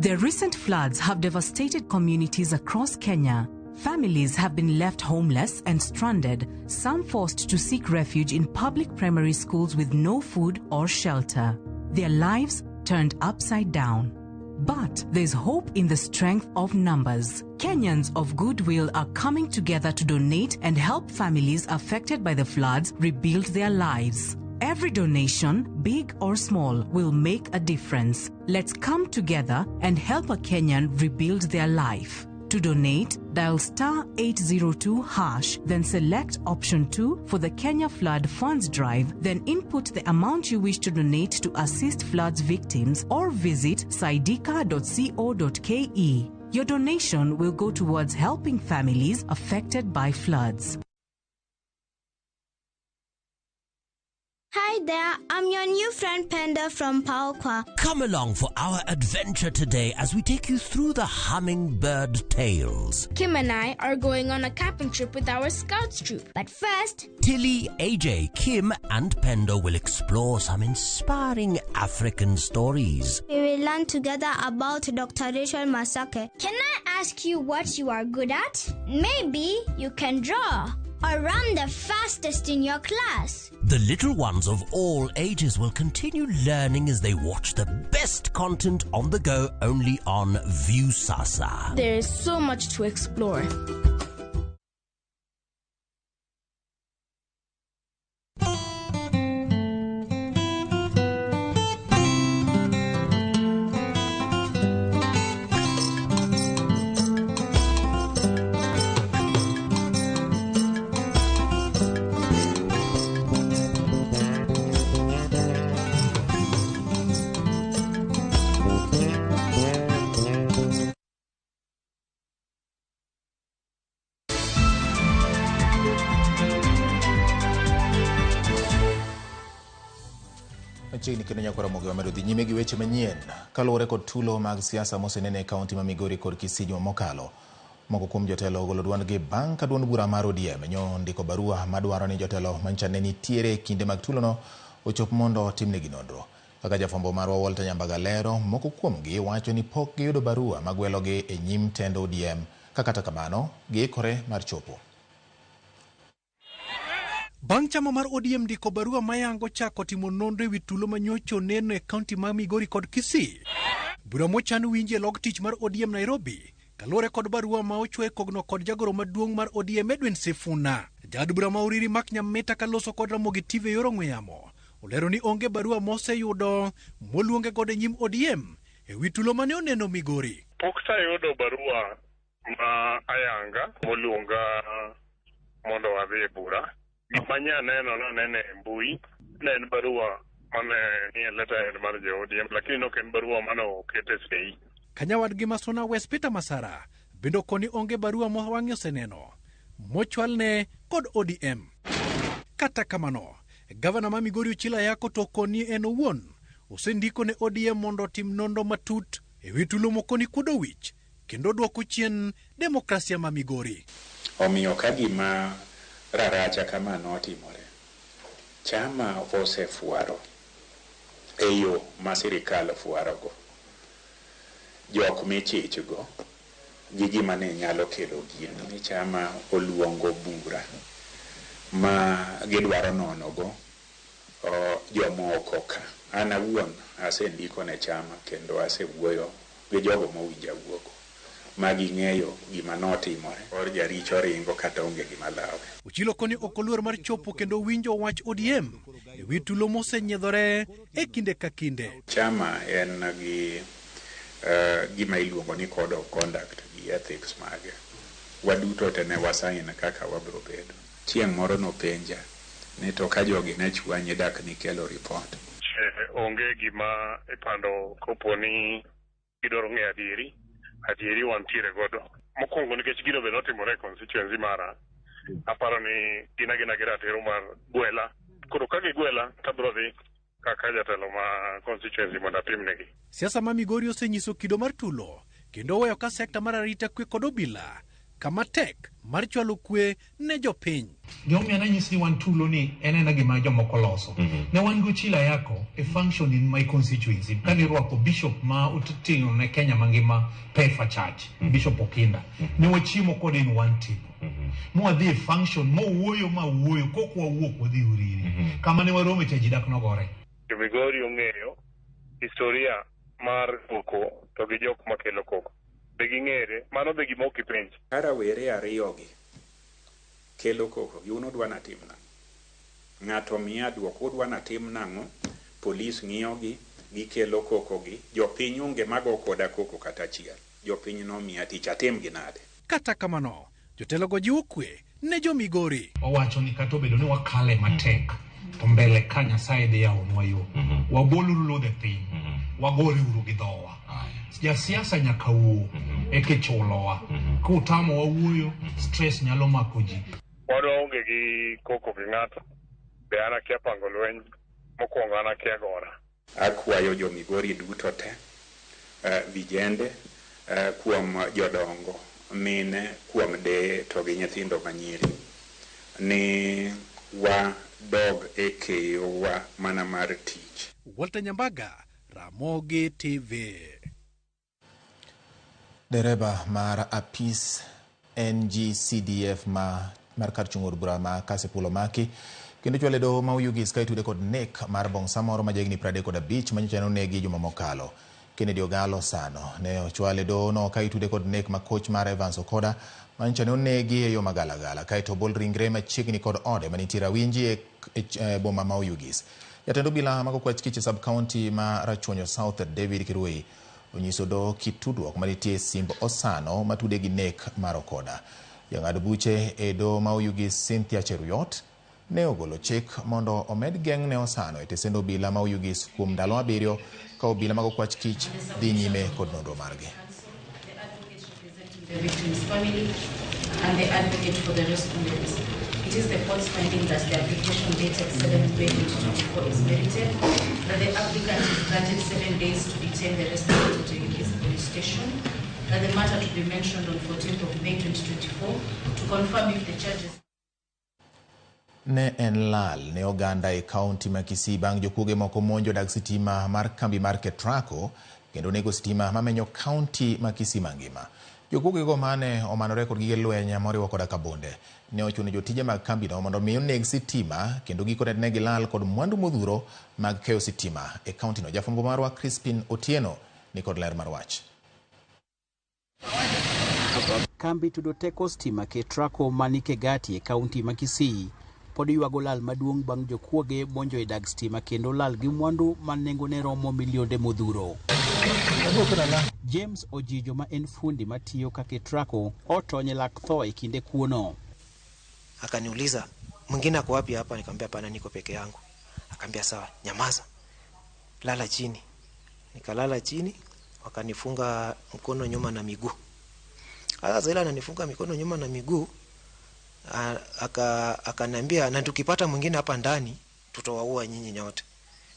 The recent floods have devastated communities across Kenya. Families have been left homeless and stranded, some forced to seek refuge in public primary schools with no food or shelter. Their lives turned upside down. But there's hope in the strength of numbers. Kenyans of goodwill are coming together to donate and help families affected by the floods rebuild their lives. Every donation, big or small, will make a difference. Let's come together and help a Kenyan rebuild their life. To donate, dial star 802#, then select option 2 for the Kenya Flood Funds Drive, then input the amount you wish to donate to assist floods victims or visit saidika.co.ke. Your donation will go towards helping families affected by floods. Hi there, I'm your new friend Penda from Paokwa. Come along for our adventure today as we take you through the hummingbird tales. Kim and I are going on a camping trip with our scouts troop. But first, Tilly, AJ, Kim and Pendo will explore some inspiring African stories. We will learn together about Dr. Rachel Masake. Can I ask you what you are good at? Maybe you can draw or run the fastest in your class. The little ones of all ages will continue learning as they watch the best content on the go only on Viusasa. There is so much to explore. Machiegni kendo nyakwa Ramogi wamedo dhi nyime gi weche manyien kaluwore kod tulo mag siasa mosenene e kaunti ma Migori kod Kisii juma mokalo. Moko kuom jotelo ogolo duondgi bang' ka duond bura mar ODM nyo ndiko barua madwaro ni jotelo manyicha ne nitiere e kinde mag tulono ochop mondo otimnegi nonro. Kaka jafwambo marwa Walter Nyambaga lero, moko kuomgi wacho ni pok giyudo barua magwelogi e nyim tend ODM ka kata kamano giikore mar chopo. Bang' chama mar ODM ndiko barua mayango chako timo nonro ewi tulo manyocha oneno e kaunti ma Migori kod Kisii. Bura mochan winji e log tich mar ODM Nairobi kaluwore kod barua ma ochwe kogno kod jagoro maduong' mar ODM Edwin Sifuna. Jaod bura ma Uriri Mark Nyamita kaloso kod Ramogi TV e yor ong'we yamo olero ni onge barua moseyudo moluonge godo e nyim ODM ewi tulo mane oneno Migori. Pok tayudo barua ma ayanga moluonga mondo wadhi e bura. Gima nyaneno nanene e mbui ne en barua mane nie letterhead mar jo ODM, lakini nok en barua mane oket e sei. Kanyawadgi ma Suna West Peter Masara bende okoni onge barua ma wang'e oseneno mochwalne kod ODM. Kata kamano, gavana ma Migori Ochilo Ayako to okoni en owuon osendiko ne ODM mondo otim nonro matut ewi tulo mokoni kuodo wich kendo dwoko chien demokrasia ma Migori. Omiyo ka gima raracha kama notimore, chama osefuaro e yo ma sirikal fuarogo jok michichgo gi gima ne nyalo kelo gino ni chama oluongo bura ma gidwaro nonogo jomoko ka. An awuon asendiko ne chama kendo asewuoyo gi jogo mowinjo awuogo ma ging'eyo gima notimore. Or jaricho ringo kata onge gima lawe. Ochilo koni ok oluor mar chopo kendo winjo wach ODM ewi tulo mosenyiedhore e kinde ka kinde. Chama en gi gima iluongo ni code of conduct gi ethics mage. Waduto te ne wasain kaka wabro bedo. Chieng' moro nopenja ni to ka jogi ne chwanyi dak nikelo report. Onge gima ipando kopo ni gidwaro ng'eyo adieri. Adieri wantiere godo. Mokwongo nikech gino be notimore e constituency mara, aparo ni gin agina gi ratiro mar gwela. Koro ka gigwela to abiro dhi kaka jatelo ma constituency mondo atimnegi. Siasa ma Migori osenyiso kido mar tulo kendo oweyo ka sekta mar arita kwe kod obila kama tek mar chwalo kwe ne jopiny. Gimomiyo nanyisi ni wan tulo ni en ena gima jomoko loso. Ne wan gi Ochilo Ayako e function in my constituency kane irwako bishop ma oting'o ne Kenya mangima PEFA Church, Bishop Okinda. Ne wachiemo kode in one table. Mwadhi e function mowuoyo mawuoyo kok wawuok wadhi Uriri. Kama ne warome cha ji dak nogore. Jo Migori ong'eyo historia mar koko to gi jok makelo koko. Be ging'ere, mano be gima ok ipenj. Ka rawere ariyogi kelo koko gi un udwa natim nang'o? Ng'ato miya duoko udwa natim nang'o? Polis ng'iyogi, gikelo koko gi, jopiny onge mago koda koko kata achiel. Jopiny nomiya tich atim gi nade? Kata kamano, jotelogo jiwo kwe ne jo Migori. Wawacho ni kata obedo ni wakale matek to mbele ka Nyasaye dhi yawonwa yo. Waboluru ludhe piny. Wagore uru gi dhowa. Jasiasa nyaka wuo eka ichulowa. Kutamowa wuoyo, stress nyalo mako ji. Wan waonge gi koko gi ng'ato. Be an akia pango lweny. Mokwongo an akia gora. Akwayo jo Migori duto te, vijende, kuom jodongo, mine, kuom deye to gi nyithindo manyiri ni wadog e keyowa mana mar tich. Walter Nyambaga, Ramogi TV. Dereba mar apis NGCDF ma mar kar chung' od bura ma Kasipul omaki kendo chwale doho ma Oyugis ka itude kod nek mar bongsa moro ma jahigni 35 manyocha ne onegi juma mokalo. Kennedy Ogalo Sano ne ochwale doho no ka itude kod nek ma koch mar Evans Okoda manyocha ne onegi e yo magalagala kaeto obol ringre machiegni kod ode manitie Rawinji e boma ma Oyugis. Jatend obila mag okwach kich e sub county ma Rachuonyo South David Kirui onyiso doho kit tudruok manitie e simb Osano matude gi nek mar Okoda. Jang'ad buche e doho ma Oyugis Cynthia Cheruyot ne ogolo chik mondo omed geng' ne Osano e tesend obila ma Oyugis kuom ndalo 7 ka obila mag okwach kich dhi nyime kod nonro margi. The victim's family and the advocate for the respondents. It is the court's finding that the application dated 7th May 2024 is merited, that the applicant is granted 7 days to detain the respondent at Oyugis Police Station, that the matter to be mentioned on 14th of May 2024 to confirm if the charges Ne en lal ne oganda e kaunti ma Kisii bang' jokuoge moko monjo dag sitima mar kambi mar Ketraco kendo nego sitima mamenyo kaunti ma Kisii mangima. Jokuogego mane omanore kod gige lweny moriwo koda kabonde ne ochuno jotije mag kambino mondo mi oneg sitima kendo gikone ne gilal kod mwandu modhuro mag keyo sitima e kauntino. Jafwambo marwa Crispin Otieno ni kod ler mar wach. Kambi tudo teko stima Ketraco mani Kegati e kaunti ma Kisii pod ywago lal maduong' bang' jokuoge monjo e dag stima kendo lal gi mwandu ma nengone romo milionde modhuro. James Ojijo ma en fundi matiyo ka Ketraco otony e lak tho e kinde kuono. Akaniuliza mwingine ako wapi hapa? Nikamwambia hapana, niko peke yangu. Akaambia sawa, nyamaza, lala chini. Nikalala chini, Wakanifunga mkono nyuma na miguu. Sasa ile ananifunga mikono nyuma na miguu, akaniambia na tukipata mwingine hapa ndani tutawaua nyinyi nyote.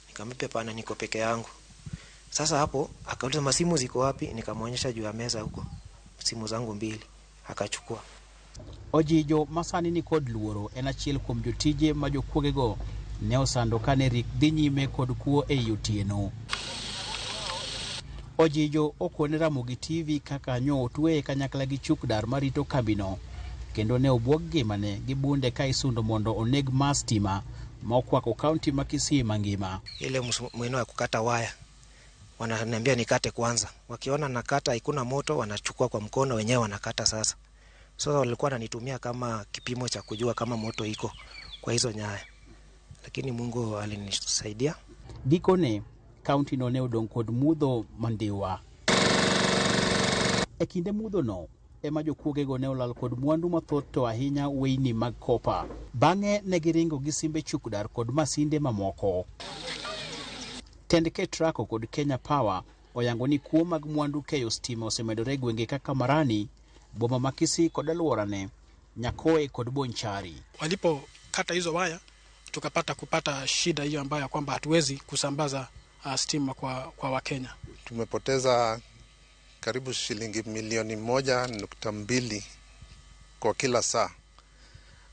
Nikamwambia pana, niko peke yangu. Sasa hapo akauliza masimu ziko wapi? Nikamwonyesha juu ya meza huko simu zangu mbili, akachukua. Ojijo masani ni kod luoro en achiel kuom jotije ma jokuogego ne osando kane rik dhi nyime kod kuo ei otieno. Ojijo okone Ramogi TV kaka nyo otweye kanyakla gi chukdar marito kambino kendo ne obwog ngimane gi bunde ka isundo mondo oneg ma stima ma okwako kaunti ma Kisii mangima. Ile mwino ya kukata waya wananiambia nikate kwanza, wakiona nakata hakuna moto wanachukua kwa mkono wenyewe wanakata. Sasa walikuwa wananitumia kama kipimo cha kujua kama moto iko kwa hizo nyaya, lakini Mungu alinisaidia. Gikone kaunti no ne odong' kod mudho mandiwa. E kinde mudho no ema jokuogego ne olal kod mwandu mathoth to ahinya weyni mag kopa. Bang'e ne giringo gi simbe chukdar kod masinde mamoko. Tend Ketraco kod Kenya Power oyango ni kuo mag mwandu keyo stima osemedore e gwenge kaka Marani, boma ma Kisii kod alworane, Nyakoe kod Bonchari. Walipokata hizo waya tukapata kupata shida hiyo ambayo kwamba hatuwezi kusambaza stima kwa Wakenya. Tumepoteza karibu shilingi milioni 1.2 kwa kila saa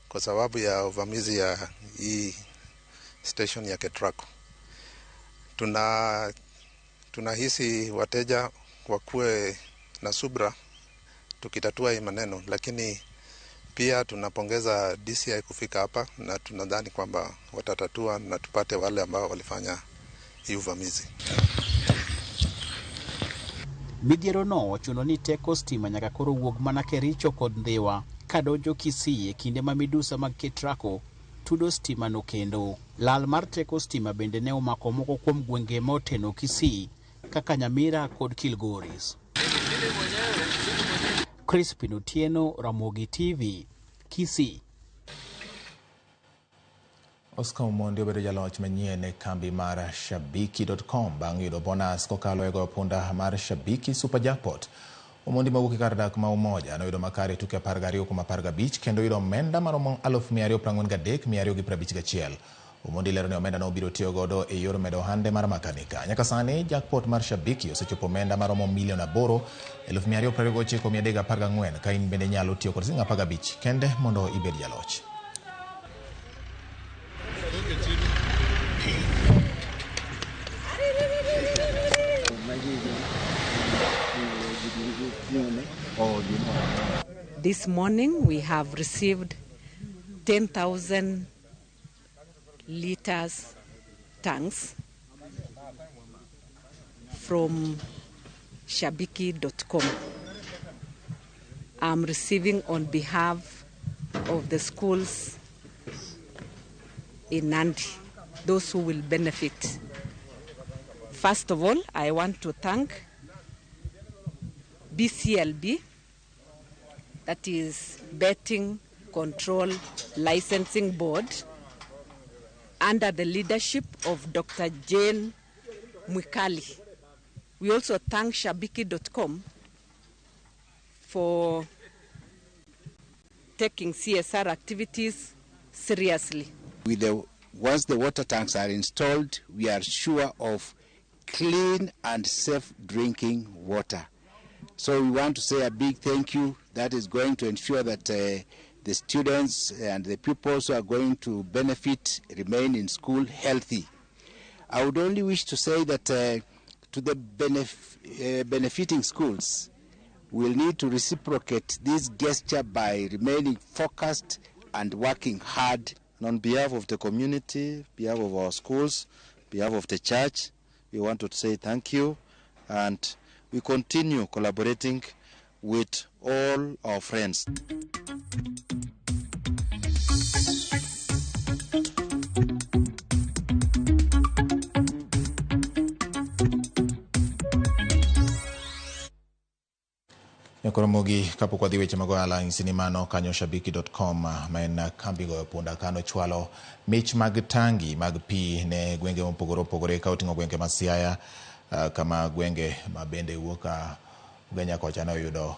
kwa sababu ya uvamizi ya hii station ya Ketraco. Tunahisi wateja wakuwe na subra tukitatua hii maneno, lakini pia tunapongeza DCI kufika hapa na tunadhani kwamba watatatua na tupate wale ambao walifanya hii uvamizi. Midhiero no ochuno ni teko stima nyaka koro wuog mana Kericho kod Ndhiwa kadonjo Kisii e kinde ma midusa mag Ketraco tudo stima no kendo. Lal mar teko stima bende ne omako moko kuom gwenge moteno Kisii kaka Nyamira kod Kilgoris. Crispin Otieno, Ramogi TV, Kisii. Oscar Omondi obedo jaloch manyien e kambi mar Shabiki.com bang' yudo bonus kokalo e goyo punda mar Shabiki Super Jackpot. Omondi mawuok e kar dak ma Umoja noyudo makare e tuke 12 kuom 15 kendo yudo omenda maromo 243,251. Omondi lero ni omenda no obiro tiyo godo e yor medo ohande mar makanika. Nyaka sani jackpot mar Shabiki osechopo omenda maromo 8,229,314 ka in bende nyalo tiyo kod siling 15 kende mondo ibed jaloch. This morning we have received 10,000 liters tanks from Shabiki.com. I'm receiving on behalf of the schools in Nandi, those who will benefit. First of all, I want to thank BCLB, that is Betting Control Licensing Board, under the leadership of Dr. Jane Mwikali. We also thank Shabiki.com for taking CSR activities seriously. Once the water tanks are installed, we are sure of clean and safe drinking water. So we want to say a big thank you. That is going to ensure that the students and the pupils who are going to benefit remain in school healthy. I would only wish to say that to the benefiting schools, we'll need to reciprocate this gesture by remaining focused and working hard. And on behalf of the community, behalf of our schools, behalf of the church, we want to say thank you, and we continue collaborating with all our friends. Nyakoromogi kapok wadhi weche mag ohala nyisi ni mano kanyo Shabiki.com ma en kambi goyo punda kano chwalo mich mag tangi mag pi ne gwenge mopogore opogore ka oting'o gwenge ma Siaya, Kama gwenge ma bende wuok Ugenya kocha ne oyudo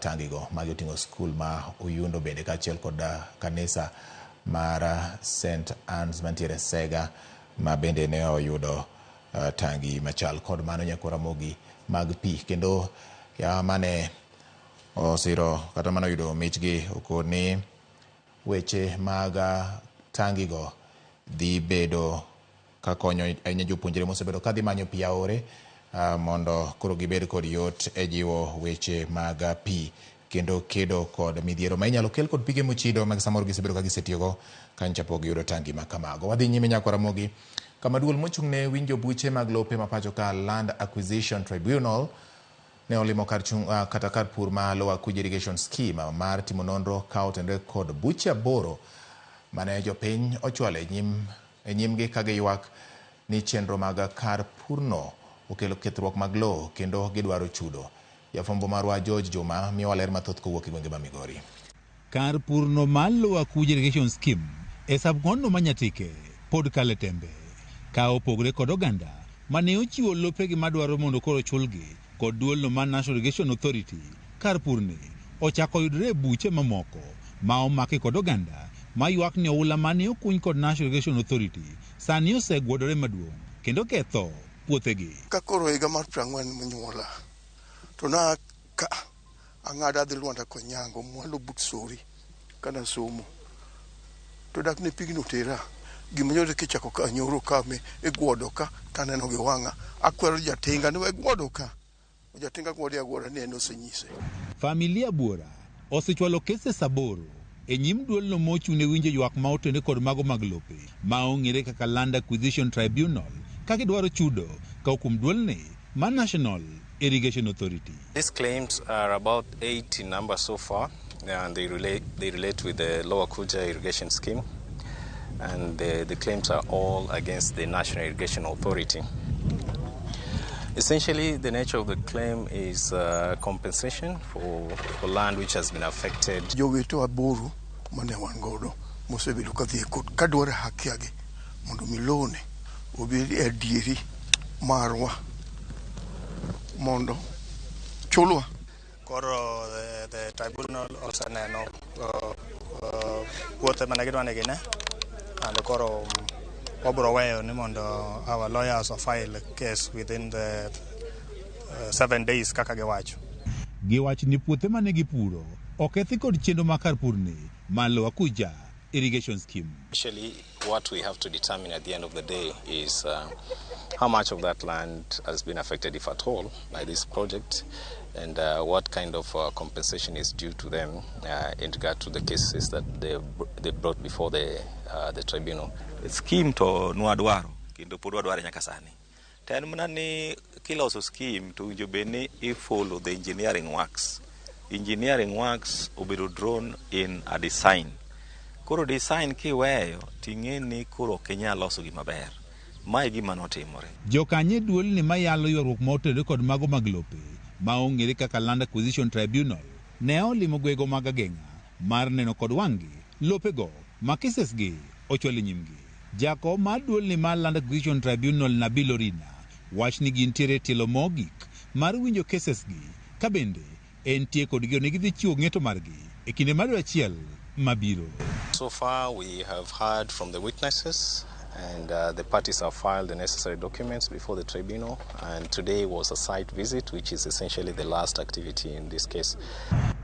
tangigo. Magi oting'o skul ma Oyundo bende kaachiel kod kanisa mar St Anne's mantiere Sega ma bende ne oyudo tangi machal kod mano nyakwa Ramogi mag pi. Kendo ya mane osiro kata mane oyudo michgi okoni weche mag tangigo dhi bedo kakonyo ahinya jopuonjre mosebedo kadhi manyo pi aore mondo koro gibed kod yot e jiwo weche mag pi kendo kedo kod midhiero ma inyalo kel kod pige mochido mag samoro gisebedo ka gisetiyogo kanyocha pok giyudo tangi ma kamago. Wadhi nyime nyakwa Ramogi kama duol mochung' ne winjo buche mag lope ma pacho ka Land Acquisition Tribunal ne olimo kar chung' kata kar pur ma Lower Kuja Irrigation Scheme mar timo nonro ka otenore kod buche 8 mane jopiny ochwalo e nyimgi ka giywak ni chenro mag kar purno okelo kethruok mag lowo kendo gidwaro chudo. Jafwambo marwa George Juma miyowa ler mathoth kowuok e gwenge ma Migori. Kar purno mar Lower Kuja Irrigation Scheme e sub-county ma Nyatike pod kale tembe ka opogore kod oganda mane ochiwo lopegi madwaro mondo koro chulgi kod duolno mar National Irrigation Authority. Kar purni ochako yudore e buche mamoko ma omaki kod oganda ma ywak ni oula mane okuny kod National Irrigation Authority sani osegwodore maduong' kendo ketho puothegi. Ka koro higa mar 40 monyuola to na ka ang'ado adhi Lwanda Konyango mwalo but Sori kana somo to dak ne pigno tera gima nyoro kichako ka nyoro ka me igwodo ka taneno gi wang'a akwero jatinga ni we gwodo ka jatinga gwode agwoda ni en osenyise. Familia buora osechwalo kese 8 e nyim duolno mochung' ne winjo ywak ma otene kod mago mag lope ma ong'ere kaka Land Acquisition Tribunal ka gidwaro chudo ka kuom duolni ma National Irrigation Authority. These claims are about 8 in number so far, and they relate with the Lower Kuja Irrigation Scheme, and the claims are all against the National Irrigation Authority. Essentially, the nature of the claim is compensation for land which has been affected. Joweto aboro mane wan godo mosebedo kadhi e kot kadwaro haki yagi mondo mi lone obed e adieri marwa mondo chulwa. Koro the tribunal oseneno puothe mane gidwa ni gine, and koro wabiro weyo ni mondo our lawyers file case within the 7 days kaka giwacho. Giwacho ni puothe mane gipuro okethi kod chenro mar kar purni mar Lower Kuja Irrigation Scheme. Actually, what we have to determine at the end of the day is how much of that land has been affected, if at all, by this project, and what kind of compensation is due to them in regard to the cases that they brought before the tribunal. Scheme to nwadwaro kendo pod wadware nyaka sani. To en mana ni kiloso scheme to winjo bed ni i follow the engineering works. Engineering works obedo drawn in a design. Koro design kiweyo ting'e ni koro ok inyal loso gima ber. Mae gima notimore. Jokanye duolni mayalo ywaruok ma otenore kod mago mag lope ma ong'ere kaka Land Acquisition Tribunal ne olimo gwego mag ageng'a mar neno kod wang'gi lopego ma cases gi ochwal e nyimgi. Jakom mar duolni mar Land Acquisition Tribunal Nabil Orina wach ni gintiere e tielo mogik mar winjo cases gi ka bende entie kod geno ni gidhi chiwo ng'eto margi e kinde mar dwe achiel mabiro. So far we have heard from the witnesses, and the parties have filed the necessary documents before the tribunal, and today was a site visit, which is essentially the last activity in this case.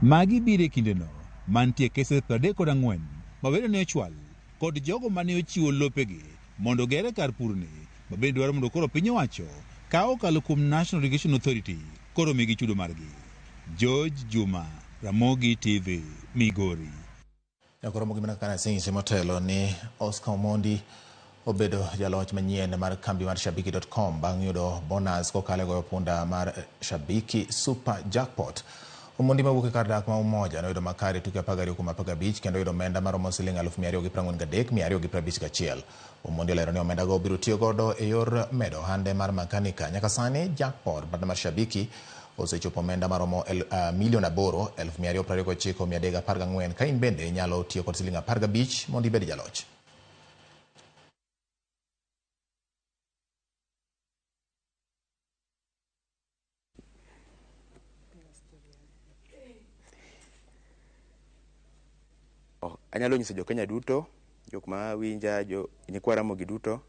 Magi biro e kindeno mantie cases 34 mabende ne ochwal kod jogo mane ochiwo lopegi mondo gere kar purni ma bende dwaro mondo koro piny owacho ka okalo kuom National Irrigation Authority koro migi chudo margi. George Juma, Ramogi TV, Migori. Nyakoromo gimana kaka nasing'ise motelo ni Oscar Omondi obedo jaloch manyien mar kambi mar Shabiki.com bang' yudo bonus kokalo e goyo punda mar Shabiki Super Jackpot. Omondi mawuok e kar dak ma Umoja noyudo makare tuke 12 kuom 15 kendo yudo omenda maromo siling 243,251. Omondi olero ni omenda go biro tiyo godo e yor medo ohande mar makanika. Nyaka sani jackpot mar Shabiki osechopo omenda maromo 8,229,314 ka in bende inyalo tiyo kod siling 15 mondo ibed jaloch. Anyalo nyiso jo Kenya duto, jok ma winja, jo nyikwa Ramogi duto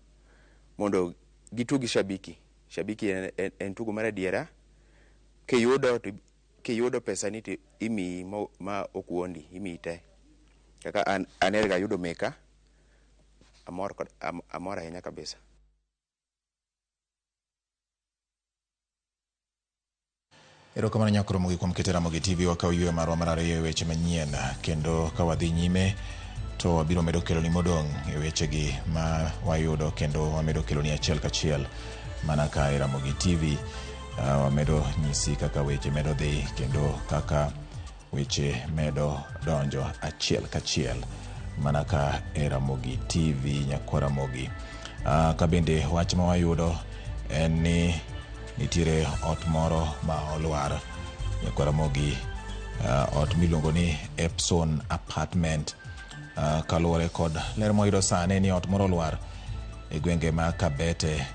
mondo gitug gi Shabiki. Shabiki en tugo mar adiera. Kiyudo pesani to imiyi ma ok wuondi, imiyi te. Kaka an erga ayudo meka, amor ahinya kabisa. Erokamano nyako Ramogi kuom keto Ramogi TV wakaw yweyo marwa mar ariyo e weche manyien kendo ka wadhi nyime to wabiro medo keloni modong' e wechegi ma wayudo kendo wamedo keloni achiel kachiel mana ka e Ramogi TV. Wamedo nyisi kaka weche medo dhi kendo kaka weche medo donjo achiel kachiel mana ka e Ramogi TV nyakwa Ramogi. Ka bende wach ma wayudo en ni nitiere ot moro ma olwar nyakwa Ramogi, ot miluongo ni Epson Apartment. Kaluwore kod ler mwayudo sani ni ot moro olwar e gwenge ma Kabete,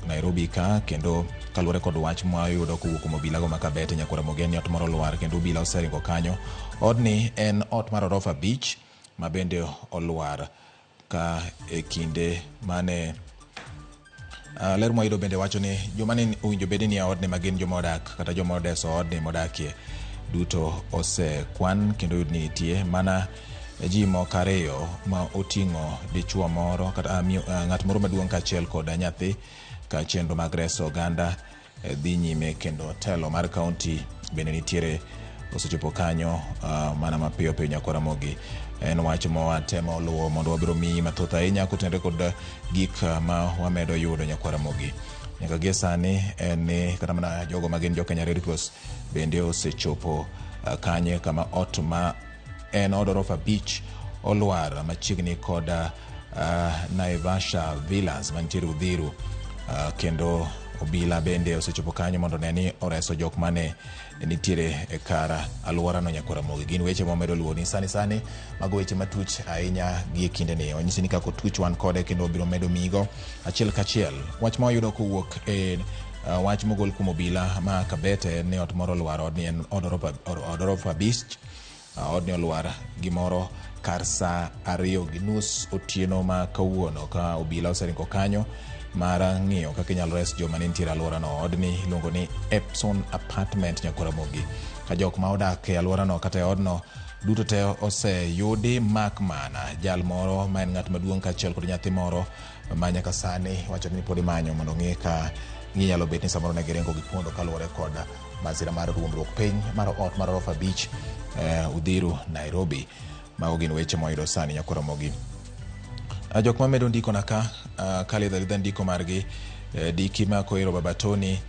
Nairobi ka, kendo kaluwore kod wach mwayudo kowuok kuom obilago ma Kabete nyakwa Ramogi en ni ot moro olwar kendo obila oseringo kanyo. Odni en ot mar orofa 5 ma bende olwar ka e kinde mane ler mwayudo bende wacho ni joma ne owinjo bed ni e odni ma gin joma odak kata joma odeso odni modakie duto osekwan kendo oyud ni nitie mana ji moko 2 ma oting'o dichuo moro kata ng'at moro maduong' kaachiel kod nyathi ka chenro mag reso oganda dhi nyime kendo telo mar kaunti bende nitiere osechopo kanyo mana mapiyo piyo nyakwa Ramogi. En wach ma watemo luwo mondo wabiro miyi mathoth ahinya kotenore kod gik ma wamedo yudo nyakwa Ramogi. Nyaka gie sani en ni kata mana jogo ma gin jo Kenya Red Cross bende osechopo kanye kama ot ma en od orofa 5 olwar machiegni kod Naivasha Villas mantiere Uthiru, kendo obila bende osechopo kanyo mondo ne ni oreso jok mane nitiere e kar alworano nyakwa Ramogi. Gin weche mawamedo luwo ni sani sani, mago weche matuch ahinya gi e kindeni. Wanyisi ni kaka otuch wan kode kendo wabiro medo miyigo achiel kachiel. Wach ma wayudo kowuok e wach mogol kuom obila ma Kabete ni ot moro olwar, odni en od orofa 5. Odni olwar gimoro kar saa 2:30 otieno ma kawuono ka obila oseringo kanyo mar ng'iyo kaka inyalo res joma ne nitiere alworano. Odni iluongo ni Epson Apartment nyakwa Ramogi. Ka jok ma odak e alworano kata e odno duto te oseyudi mak mana jal moro ma en ng'at maduong' kaachiel kod nyathi moro ma nyaka sani wacho ni pod imanyo mondo ong'e ka ginyalo bet ni samoro ne giringo gipondo kaluwore kod masira mar ruombruok piny mar ot mar orofa 5 Uthiru, Nairobi. Mago gin weche mwayudo sani nyakwa Ramogi. Jok mamedo ndiko na ka kalidho alidha ndiko margi, Diki ma Koiro Baba Tony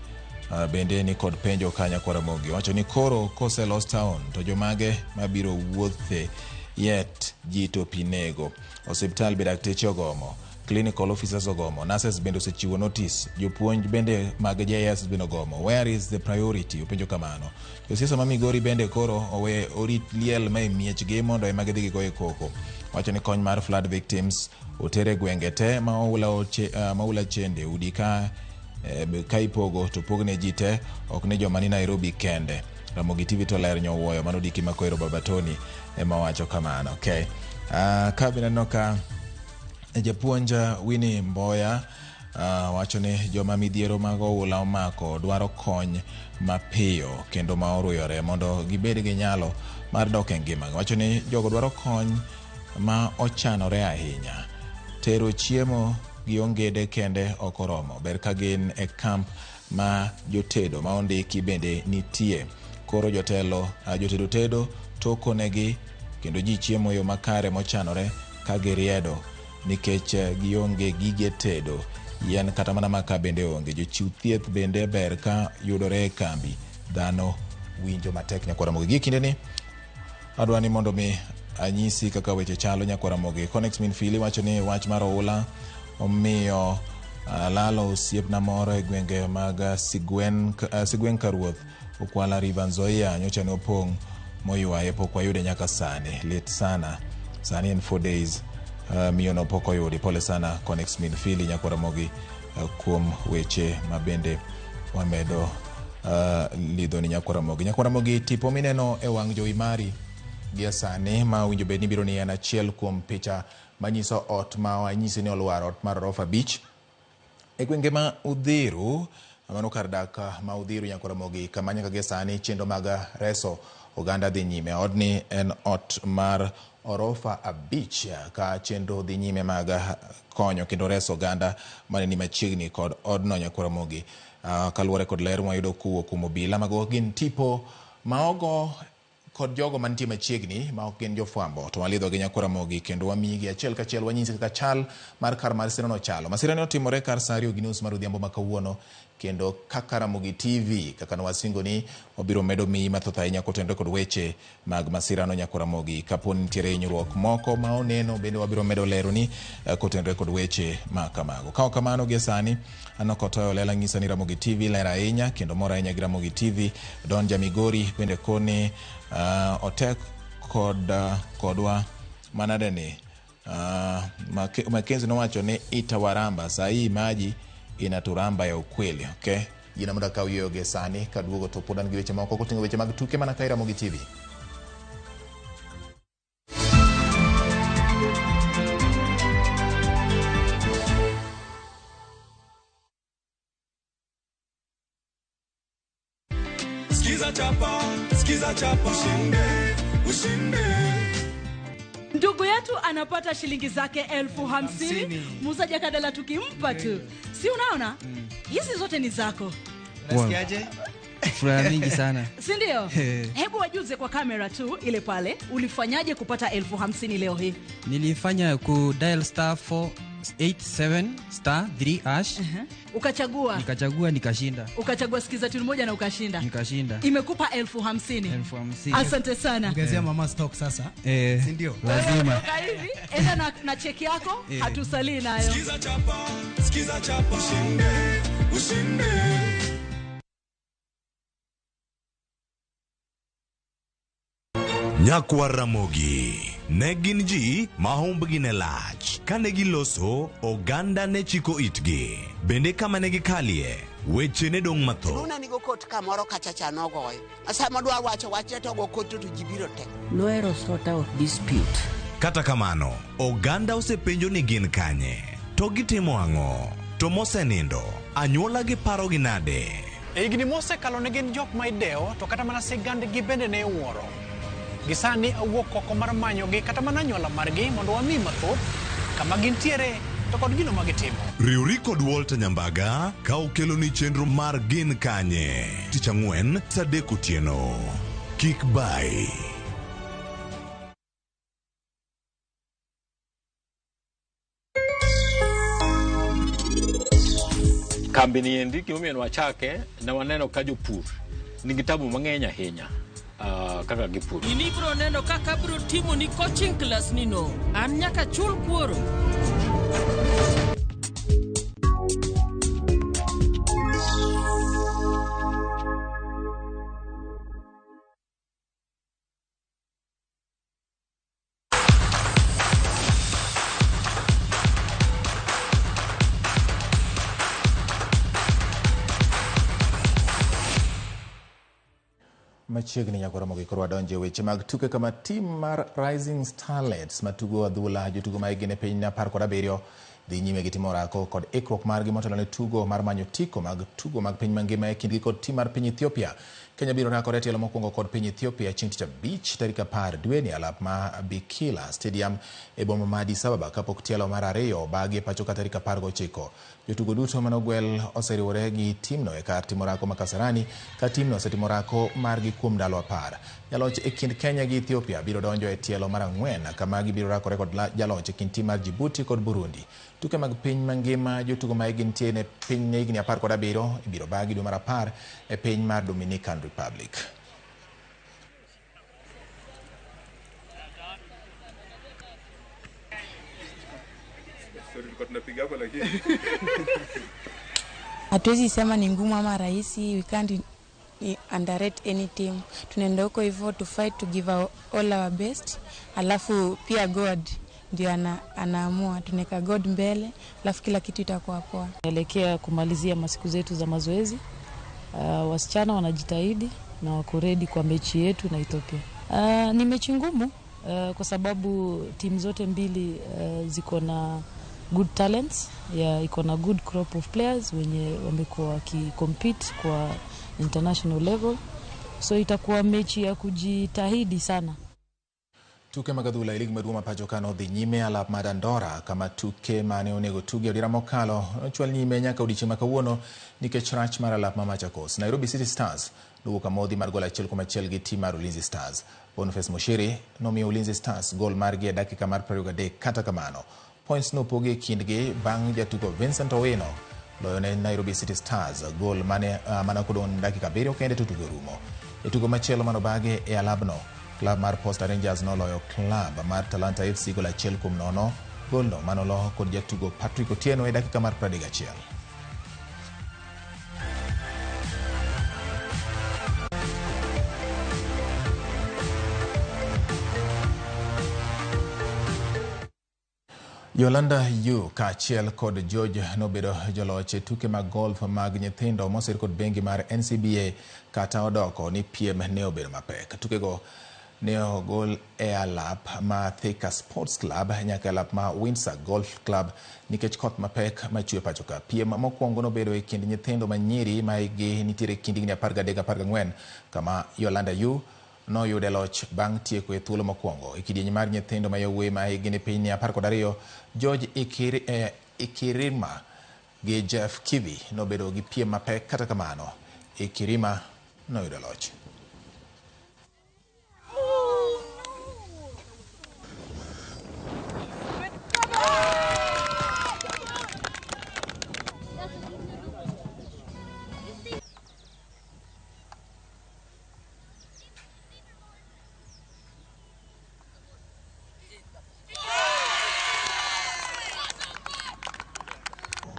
bende ni kod penjo ka nyakwa Ramogi. Wacho ni koro koselos town to jomage mabiro wuothe yet ji to pi nego. Osiptal be dakteche ogomo, clinical officers ogomo, nurses bende osechiwo notice, jopuonj bende mag JS bende ogomo. Where is the priority? Openjo kamano. Josiasa ma Migori bende koro owe orit liel ma e miechgi mondo ema gidhi gigoye koko. Wacho ni kony mar flood victims otere gwenge te ma oula chende udi ka ipogo to pogne ji te, ok ni joma ni Nairobi kende. Ramogi TV to ler nyowuoyo mano Diki Makoero Baba Tony ema wacho kamano. Okay. Ka bende aneno ka japuonj Winnie Mboya wacho ni joma midhiero mag oula omako dwaro kony mapiyo kendo ma oruyore mondo gibed gi nyalo mar dok e ngima. Wacho ni jogo dwaro kony ma ochanore ahinya. Tero chiemo gi ongede kende ok oromo. Ber ka gin e kamp ma jotedo ma ondiki bende nitie. Koro jotelo jotedo tedo toko negi kendo ji chiemo yo makare mochanore ka giriedo nikech gionge gige tedo. Yien kata mana maka bende onge. Jochiw thieth bende ber ka yudore e kambi. Dhano winjo matek nyakwa Ramogi. Gi kindeni adwa ni mondo mi anyisi kaka weche chalo nyakwa Ramogi. Conex Min Fili wacho ni wach mar oula omiyo lalo osiepna moro e gwenge mag Sigwen Karuoth Okwala River Nzoia nyocha ne opong' moywaye pok wayude nyaka sani. Lit sana. Sani en 4 days miyo no pok oyudi. Pole sana Conex Min Fili nyakwa Ramogi kuom weche mabende wamedo lidho ni nyakwa Ramogi. Nyakwa Ramogi, tipo mineno e wang' jowi mari Gie sani ma owinjo bed ni biro ni en achiel kuom picha manyiso ot ma wanyisi ni olwar, ot mar orofa 5 e gwenge ma Udhiru. Mano kar dak ma Udhiru Nyakwar Ramogi, kama nyaka gie sani chenro mag reso oganda dhi nyime. Odni en ot mar orofa 5 ka chenro dhi nyime mag konyo kendo reso oganda mane ni machiegni kod odno Nyakwar Ramogi. Kaluwore kod ler mwayudo kowuok kuom obila, mago gin tipo ma ogo kod jogo mantie machiegni ma ok gin jofwambo, to walidho gi Nyakwar Ramogi kendo wamiyigi achiel kachiel wanyisi kaka chal mar kar masirano chalo. Masirani otimore kar saa 2:30 mar odhiambo ma kawuono, kendo kaka Ramogi TV kaka nwasingo ni wabiro medo miyi mathoth ahinya kotenore kod weche mag masirano Nyakwar Ramogi. Kapo ni nitiere hinyruok moko ma oneno bende wabiro medo leroni kotenore kod weche ma kamago. Ka ok kamano gie sani aneno ka Otoyo Lela nyisa ni Ramogi TV ler ahinya kendo mor ahinya gi Ramogi TV. Don Jamigori bende koni otek kodwa manade ni Mackenzie nowacho ni itawaramba saa hii maji inaturamba ya ukweli. Okay, gina mondo akaw yueyo gie sani kaduogo to pod an gi weche moko koting'o weche mag tuke mana ka Ramogi TV. Skiza chapa, skiza chapa, ushinde, ushinde. Ndugu yetu anapata shilingi zake 50,000. Musa Jakadala tukimpa tu. Si unaona? Hizi zote ni zako. Unasikiaje? Furaha mingi sana. Si ndio? Hebu wajuze kwa kamera tu ile pale, ulifanyaje kupata 50,000 leo hii? Nilifanya ku dial star 487 star 3 hash. Ukachagua. Nikachagua nikashinda. Ukachagua sikiza tune moja na ukashinda. Nikashinda. Imekupa 50,000. 50,000. Asante sana. Ongezea mama stock sasa. Si ndio? Lazima. Hivi enda na cheki yako, hatusalii nayo. Sikiza chapa, sikiza chapa, ushinde, ushinde. Nyakwar Ramogi ne gin ji ma humbgi ne lach. Kane giloso, oganda ne chiko itgi. Bende kama ne gikalie, weche ne dong' mathoth. Luna nigo kot kamoro kacha cha nogoyo. Sama dwa wacho wachne to go kot to ji biro te. Noero sort out dispute. Kata kamano, oganda osepenjo ni gin kanye, to gitimo ang'o, to mosenindo, anyuola gi parogi nade? E higni mosekalo ne gin jok ma idewo, to kata mana sigandgi bende ne iwuoro. Gisani awuok oko mar manyogi kata mana anyuola margi mondo wami mathoth kama gintiere to kod gino ma gitimo. Riwri kod Walter Nyambaga ka okeloni chenro mar Gin Kanye tich ang'wen saa 3 otieno. Kik bai. Kambi ni endi gimomiyo nwachake ne waneno ka jopur nigi tabu mang'eny ahinya kaka gipur. In ibro neno kaka abro timo ni coaching class ni no. An nyaka chul kuoro. Machiegni Nyakwar Ramogi koro wadonje weche mag tuke kama tim mar Rising Starlets matugo adhula jotugo ma hikgi ne piny 17 dhi nyime gi timo orako kod ikruok margi motelo ne tugo mar manyo tiko mag tugo mag piny mangima e kindgi kod tim mar piny Ethiopia. Kenya biro rakore e tielo mokwongo kod piny Ethiopia chieng' tich abich tarik 10 dweni alap ma Bikila Stadium e boma ma Addis Ababa kapok tielo mar 2 obagi e pacho ka tarik 19. Jotugo duto manogwel oseriwore gi timno e kar timo orako ma Kasarani ka timno osetimo orako margi kuom ndalo 10. Jaloch e kind Kenya gi Ethiopia biro donjo e tielo mar 4 kama gibiro rakore kod jaloch e kind tim mar Djibouti kod Burundi. Tuke mag piny mangima jotugo ma hikgi nitie ne piny ne higni 17 ibiro bagi dwe mar 10 e piny mar Dominican Republic. Hatuwezi sema ni ngumu ama rahisi, we can't underrate any team. Tunaenda huko hivyo to fight to give all our best. Alafu pia God ndio anaamua, tunaweka God mbele, alafu kila kitu itakuwa poa. Tunaelekea kumalizia masiku zetu za mazoezi. Wasichana wanajitahidi na wako ready kwa mechi yetu na Ethiopia. Ni mechi ngumu kwa sababu timu zote mbili ziko na good talents, ya iko na good crop of players wenye wamekuwa wakicompete kwa international level, so itakuwa mechi ya kujitahidi sana. Tuke mag adhula e lig maduong' ma pacho ka nodhi nyime alap mar Andorra kama tuke mane onego tugi e odira mokalo nochwal nyime nyaka odiechieng' ma kawuono nikech rach mar alap ma Machakos. Nairobi City Stars nowuok amodhi mar gol 1-1 gi tim mar Ulinzi Stars. Boniface Mushiri nomiyo Ulinzi Stars gol margi e dakika mar 23. Kata kamano, points nopogi e kindgi bang' jatugo Vincent Owino loyo ne Nairobi City Stars gol mane mana kodong' dakika 7 kende to tugo rumo. E tugo machielo manobagi e alabno, klab mar Posta Rangers noloyo klab mar Talanta FC gol 1-0. Golno manolo kod jatugo Patrick Otieno e dakika mar 31. Yolanda Yu kaachiel kod George nobedo joloch e tuke mag golf mag nyithindo mosir kod bengi mar NCBA kata odoko ni piem ne obedo mapek. Tukego ne ogol e alap ma Thika Sports Club nyaka alap ma Windsor Golf Club nikech koth mapek machwe pacho ka. Piem mokwongo nobedo e kind nyithindo manyiri ma hikgi nitiere kind higni 13-14 kama Yolanda Yu noyude loch bang' tieko e thuolo mokwongo. E kidieny mar nyithindo ma yawuoyi ma hikgi ni piny ni 12, George Ikirima gi Jeff Kivi nobedo gi piem mapek, kata kamano Ikirima noyudo loch.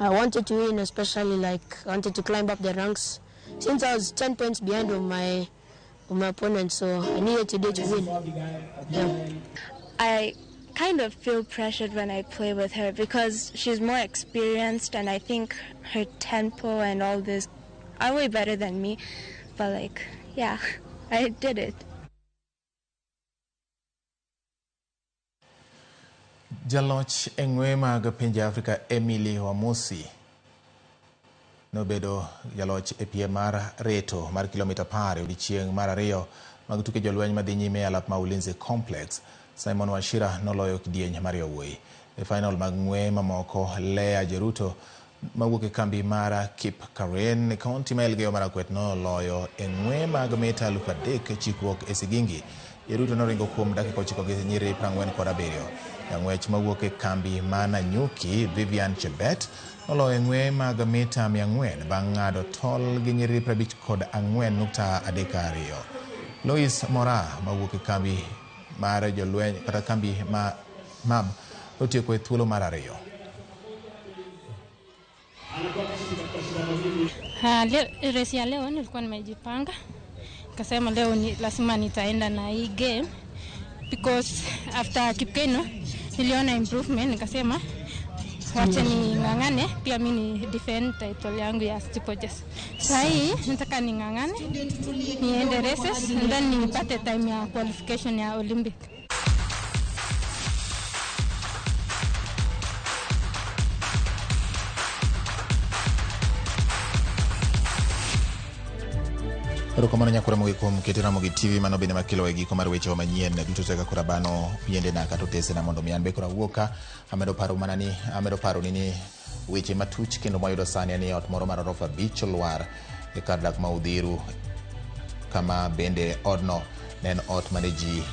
I wanted to win, especially like I wanted to climb up the ranks. Since I was 10 points behind of my opponent, so I needed today to win. Yeah. I kind of feel pressured when I play with her because she's more experienced, and I think her tempo and all this are way better than me. But like, yeah, I did it. Jaloch e ng'we mag pinje Afrika Emily Wamusi nobedo jaloch e piem mar reto mar kilomita 10 e odiechieng' mar ariyo mag tuke jolweny madhi nyime e alap ma Ulinzi Complex. Simon Wachira noloyo kidieny mar yawuoyi. E final mag ng'we mamoko, Lea Jeruto mawuok e kambi mar Kipkaren, kaunti ma Elgeyo Marakwet noloyo e ng'we mag mita 3000 chikruok e Sigingi. Jeruto noringo kuom dakika 9 gi nyiri 47. Jang'wech mawuok e kambi ma Nanyuki, Vivian Chebet, noloyo e ng'we mag mita 400 bang' ng'ado tol gi nyiri 54.32. Lois Mora mawuok e kambi mar jolweny kata kambi ma MAB notieko e thuolo mar ariyo. Resi ya leo nilikuwa nimejipanga, nikasema leo ni lazima nitaenda na hii game because after Kipkeino niliona improvement, nikasema wacha ning'ang'ane pia mimi ni defend title yangu ya steeplechase. Sasa hii nataka ning'ang'ane niende races and then nipate time ya qualification ya Olympic. Erokamano nyakora Ramogi kuom keto Ramogi TV mano bende makelo e giko mar weche manyien duto te kaka abano piende na kata otese na mondo mi an be koro awuok ka amedo paro mana ni amedo paro ni weche matuch kendo mwayudo sani ni ot moro mar orofa 5 olwar e kar dak ma Udhiru kama bende odno ne en ot mane ji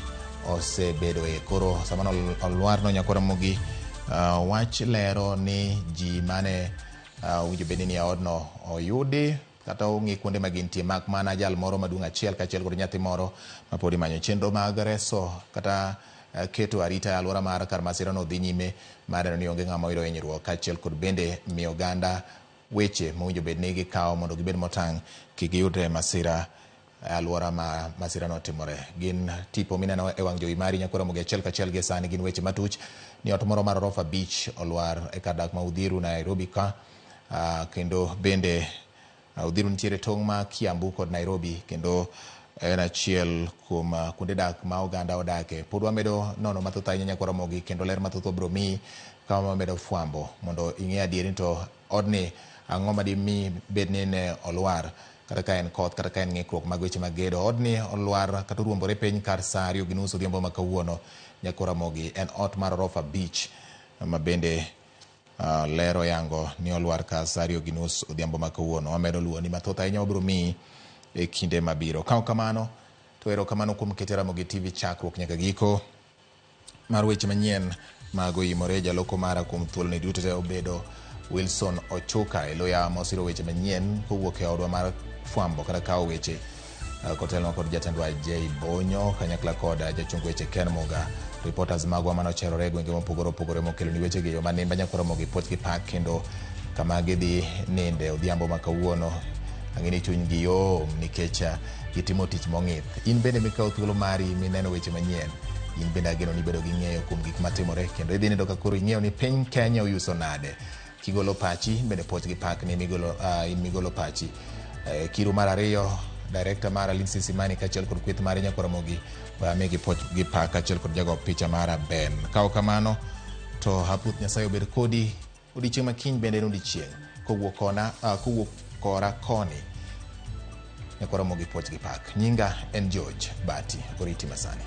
osebedoe. Koro sama olwarno nyakora Ramogi wach lero ni ji mane owinjo bed ni odno oyudi kata ong'i kuonde ma gintie mak mana jal moro maduong' achiel kaachiel kod nyathi moro mapod imanyo. Chenro mag reso kata keto arita e alwora mar kar masirano dhi nyime mar neno ni onge ng'ama oyudo hinyruok kaachiel kod bende miyo oganda weche mowinjo bed ni gikawo mondo gibed motang' kik giyudre masira e alwora ma masirano otimore. Gin tipo mineno e wang' jowi mari nyakora Ramogi achiel kachiel gi sani gin weche matuch ni ot moro mar orofa 5 olwar e kar dak ma Udhiru Nairobi ka kendo bende Udhiru nitiere tong' ma Kiambu kod Nairobi kendo En achiel kuom kuonde dak ma oganda odake. Pod wamedo nono mathoth ahinya nyakwa Ramogi kendo ler mathoth wabiro miyi ka wamedo fwambo mondo ing'e adieri to odni ang'o madimi bed ni ne olwar kata ka en koth kata ka en ng'ikruok mag weche mag gedo. Odni olwar kata oruombore piny kar saa 2:30 odhiambo ma kawuono nyakwa Ramogi. En ot mar orofa 5 ma bende ler oyango ni olwar kar saa 2:30 odhiambo ma kawuono. Wamedo luwo ni mathoth ahinya wabiro miyi e kinde mabiro. Ka ok kamano to erokamano kuom kete Ramogi TV chakruok nyaka giko mar weche manyien mag oyimore. Jaloko mara kuom thuoloni duto te obedo Wilson Ochuka e loya mosiro weche manyien kowuok e odwa mar fwambo kata kawo weche kotelnwa kod jatendwa J Bonyo kanyakla kod jachung weche Ken Muga. Reporters magwa manocherore e gwenge mopogore opogore mokelo ni wechegi e yo manimba nyakwa Ramogi puoch gi pak kendo kama gidhi ninde odhiambo ma kawuono ang'e ni chunygi yom nikech gitimo tich mong'ith. In bende mikawo thuolo mari mineno weche manyien, in bende ageno ni ibedo gi ng'eyo kuom gik matimore kendo idhi nindo ka koro ing'eyo ni piny Kenya oyuso nade. Kigolo pachi bende puoch gi pak ni migolo, in migolo pachi. Kiru mar ariyo director mara Lindsay Simani kaachiel kod kweth mare nyakwa Ramogi wamigi puoch gi pak kaachiel kod jago picha mara Ben. Ka ok kamano to aputh Nyasaye obed kodi odiochieng' ma kiny bende en odiochieng' kowuok kona kowuok kora koni nyakwa Ramogi puoch gi pak. Nyinga en George Bati, oriti masani.